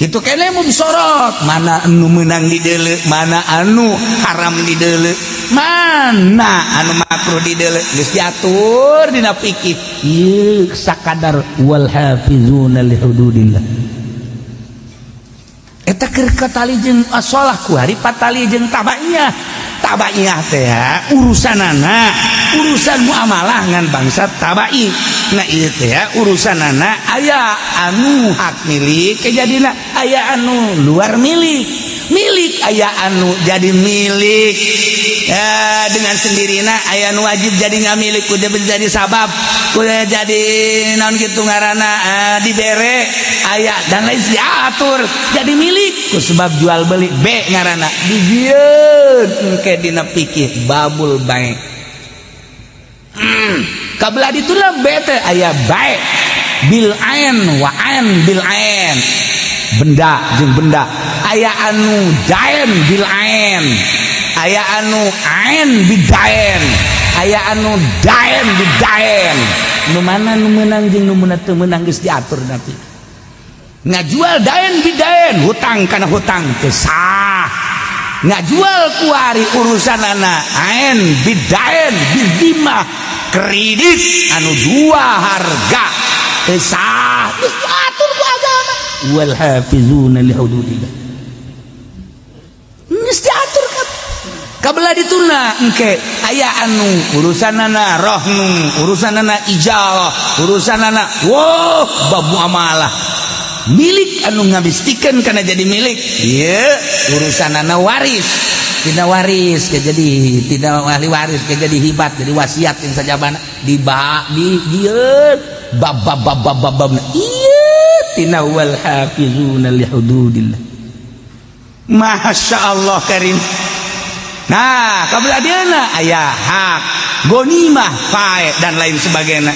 Kitu kene mubsorot, mana anu meunang dideuleu, mana anu haram dideuleu, mana anu makruh dideuleu, geus diatur dina fikih. Ieu sakadar wal hafizuna li hududillah. Eta keur katali jeung asolah, kuari patali jeung tabaiyah. Tabaiyah teh urusanana urusan muamalah ngan bangsa tabai. Nah, ieu teh urusanana aya anu hak milik kejadina, aya anu luar milik milik, aya anu jadi milik ya, dengan sendirinya, aya anu wajib jadi nggak milik kudu jadi sabab, kudu jadi naon gitu ngaranna, dibere aya dan lain diatur jadi milik ku sebab jual beli B ngaranna, dijieun engke dina fikih babul bai. Kabelah dituna B teh aya bai bil ain wa ain bil ain, benda jeung benda, aya anu dain bil ain, aya anu ain bidain, aya anu dain bidain. Nu mana nu meunang jeung nu teu meunang geus diatur. Nanti ngajual dain bidain, hutang kana hutang, teu sah. Ngajual kuari urusanana ain bidain bidimah, kredit anu dua harga, teu sah. Geus diatur ku agama wal hafizuna li hududillah. Geus. Kabelah dituna engke aya anu urusanana rohnu, urusanana ijarah, urusanana, wow, bab muamalah, milik anu ngabistikeun kana jadi milik ieu, urusanana waris, tidak waris ke jadi tidak ahli waris ke jadi hibat, jadi wasiat yang sajabana di ba di dieu bab bab bab bab bab bab ieu tina wal hafizuna li hududillah. Masya Allah karim. Nah, kabelah dieuna aya hak gonimah, fae, dan lain sebagainya.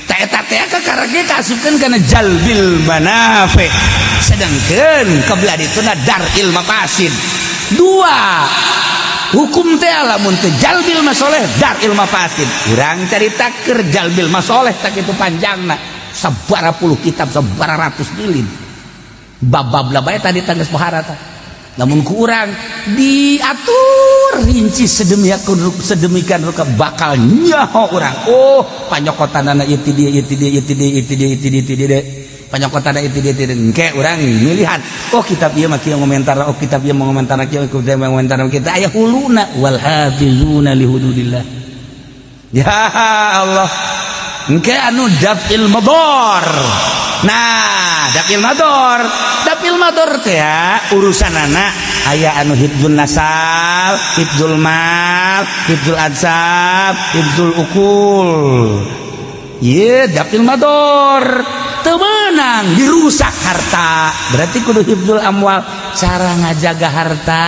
Ta eta teh kakarake kaasupkeun kana jalbil manafi, sedangkan kabelah dituna dar'il mafasid. Dua hukum teh, lamun teu jalbil masoleh, dar'il mafasid. Urang carita keur jalbil masoleh tak itu panjangna, sabara puluh kitab, sabara ratus jilid, bab-bab lah bae tadi tangges pohara tah. Namun kurang diatur rinci sedemikian sedemikian rupa, bakal nyaho urang, oh, panyokotanana ieu ti dieu, ieu ti dieu, ieu ti dieu, ieu ti dieu, ieu ti dieu, ti dieu, panyokotanana ieu ti dieu, ti dieu. Engke urang milihan, oh, kitab ieu mah kieu ngomentar, oh, kitab ieu mah ngomentar kieu, kitab ieu ngomentar kita aya huluna wal hafizuna li hududillah. Ya Allah, engke anu daf'il mador. Nah, daf'il mador, daf'il mador teh ya, urusan anak aya anu hifdzul nasab, hifdzul mal, hifdzul ansab, hifdzul ukul. Ye, daf'il mador, teu meunang dirusak harta, berarti kudu hifdzul amwal. Cara ngajaga harta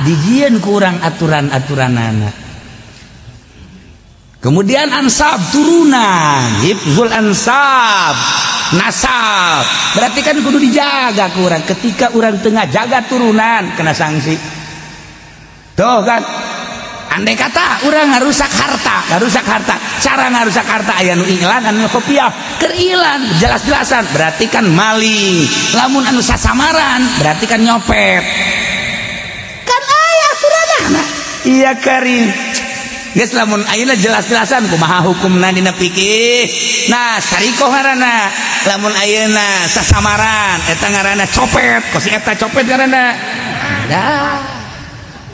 dijieun kurang aturan-aturanana. Kemudian ansab, turunan, hifzul ansab, nasab, berarti kan kudu dijaga kurang. Ketika orang tengah jaga turunan, kena sanksi tuh kan. Andai kata orang ngarusak harta, ngarusak harta, cara ngarusak harta aya nu iklan, anu kopiah. Keur ilan jelas-jelasan berarti kan maling, lamun anu sasamaran berarti kan nyopet. Kan aya aturanana. Iya karim. Geus, lamun ayeuna jelas-jelasan kumaha hukumna dina fikih? Nah, sarikoh ngaranna. Lamun ayeuna sasamaran, eta ngaranna copet, kos eta copet ngaranna. Dah.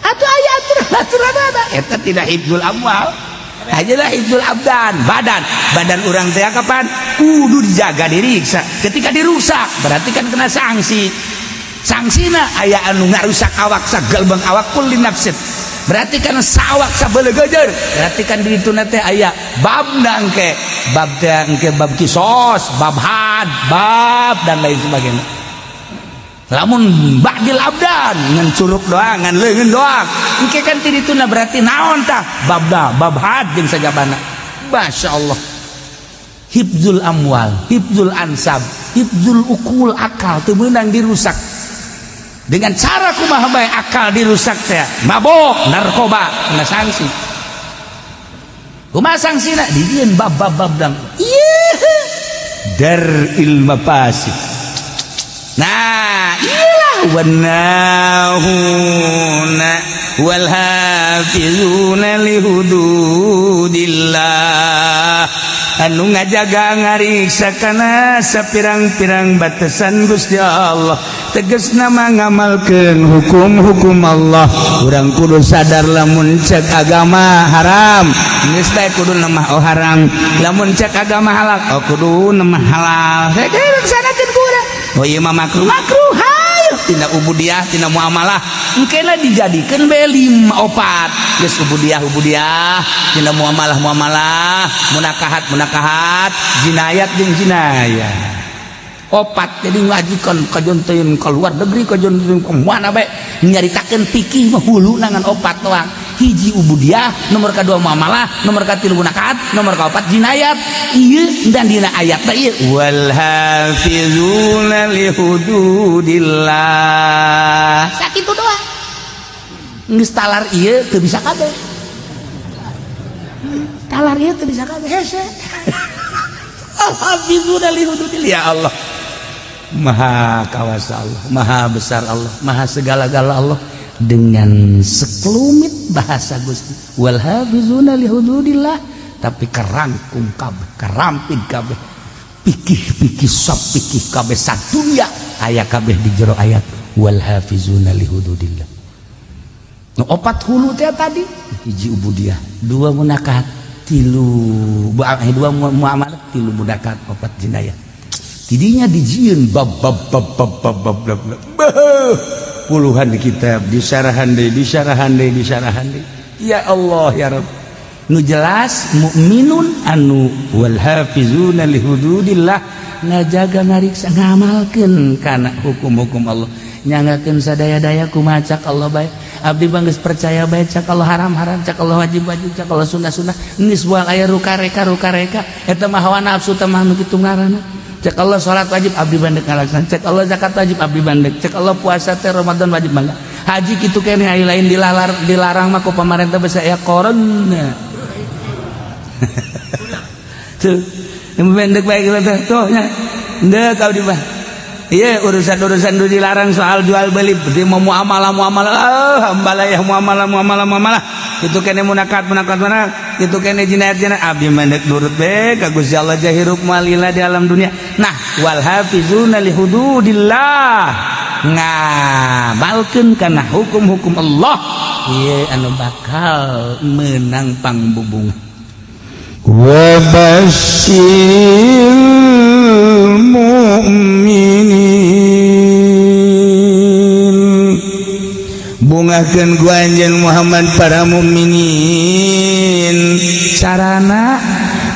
Atuh aya aturan-aturanana. Eta tidak hifdzul amwal. Ajalah hifdzul abdan, badan. Badan urang teh kapan? Kudu dijaga, diriksa. Ketika dirusak, berarti kan kena sanksi. Sanksina aya anu ngarusak awak sagalbang awak, kulli nafsin. Berarti kan sawak sabelegejer, berarti kan di ditu teh aya babna engke, bab teh engke bab kisos, bab had, bab dan lain sebagainya. Lamun ba'dil abdan ngan curug doang, ngan leungeun doang, engke kan ti dituna berarti naon tah babna, bab had jeung sajabana. Masya Allah, hifdzul amwal, hifdzul ansab, hifdzul ukul, akal teu meunang dirusak. Dengan cara kumaha bae akal dirusak teh? Mabok, narkoba, kena sanksi. Kumaha sanksina? Dijieun bab bab bab dang ieu dar'il mafasid. Nah, iyalah wanahuna wal hafizuna li hududillah, anu ngajaga ngariksa kana sapirang-pirang batasan Gusti Allah, tegasna mah ngamalkeun hukum-hukum Allah. Urang kudu sadar, lamun cek agama haram, geus bae kudu mah oh haram, lamun cek agama halal, oh kudu mah halal. Laksanakeun ku urang. Oh, ieu mah makruh, makruh hayu tina ubudiah, tina muamalah. Engkena dijadikeun bae lima opat geus: ubudiah ubudiah, tina muamalah muamalah, munakahat munakahat, jinayat jeung jinayat, opat. Jadi ngajikan kajon teuing ke luar negeri, kajon teuing ke mana bae, nyaritakeun fikih mah hulu ngan opat doang: hiji ubudiah, nomor kedua muamalah, nomor katilu munakahat, nomor kaopat jinayat. Ieu dan dina ayat teh ieu wal hafizuna li hududillah, sakitu doang. Geus talar ieu teu bisa kabeh, talar ieu teu bisa kabeh, hese. Al hafizuna li hududillah. Ya Allah, maha kawasa Allah, maha besar Allah, maha segala-gala Allah. Dengan sekelumit bahasa Gusti wal hafizuna li hududillah, tapi kerangkum kabeh, kerampit kabeh pikih-pikih, sop pikih kabeh sadunya aya kabeh di jero ayat wal hafizuna li hududillah. Nu opat hulu teh tadi, hiji ubudiah, dua munakahat, tilu dua muamalah, tilu munakahat, opat jinayah. Tidinya dijieun bab bab bab bab bab bab bab, bab. Puluhan kitab disyarahan deui, disyarahan deui, disyarahan deui. Ya Allah, ya Rabb. Nu jelas mukminun anu wal hafizuna li hududillah, ngajaga, ngariksa, ngamalkeun kana hukum-hukum Allah, nyanggakeun sadaya-daya kumaha cak Allah bae. Abdi mah geus percaya bae, cak Allah haram haram, cak Allah wajib wajib, cak Allah sunnah sunnah. Geus moal aya rukareka rukareka, eta mah hawa nafsu teh mah nu kitu ngaranna. Cek Allah salat wajib, abdi bandek ngalaksan. Cek Allah zakat wajib, abdi bandek. Cek Allah puasa teh Ramadan wajib, bangga. Haji kitu keneh, aya lain dilalar, dilarang mah ku pamarentah bisa aya corona tuh. Yang pendek baik teh tuh nya ndek abdi mah. Iya, urusan-urusan itu dilarang soal jual beli, berarti mau muamalah muamalah, ah hambalayah muamalah muamalah muamalah itu kene munakat munakat munakat itu kene jinayat jinayat. Abdi mandek nurut be ka Gusti Allah, jahirup malila di alam dunia. Nah, wal hafizuna li hududillah, ngamalkeun kana hukum-hukum Allah, ieu anu bakal menang pangbubungan. Wa basyiril mu'minin, bungahkeun ku anjeun Muhammad para mukminin. Carana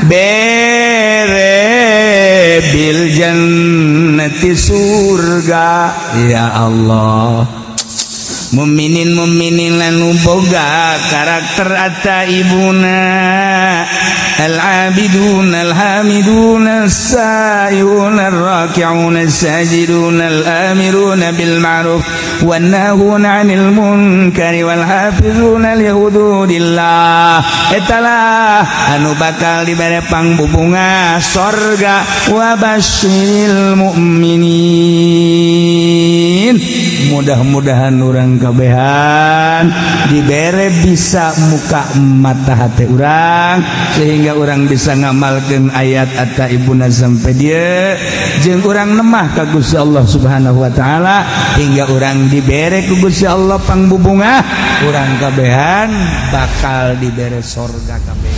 bere bil jannati surga. Ya Allah. Mukminin mukminin anu boga karakter at-taibuna al-abidun al-hamidun as-saihun ar-raki'un as-sajidun al-amirun bil ma'ruf wan nahuna 'anil munkari wal hafizuna li hududillah. Etalah anu bakal dibere pangbubunga sorga. Wa basyiril mu'minin. Mudah-mudahan urang kabehan dibere bisa muka mata hati urang sehingga urang bisa ngamalkan ayat at-taibuna sampai dia jeung urang nemah ka Gusti Allah Subhanahu wa taala hingga urang dibere ku Gusti Allah pangbubunga. Urang kabehan bakal dibere sorga kabeh.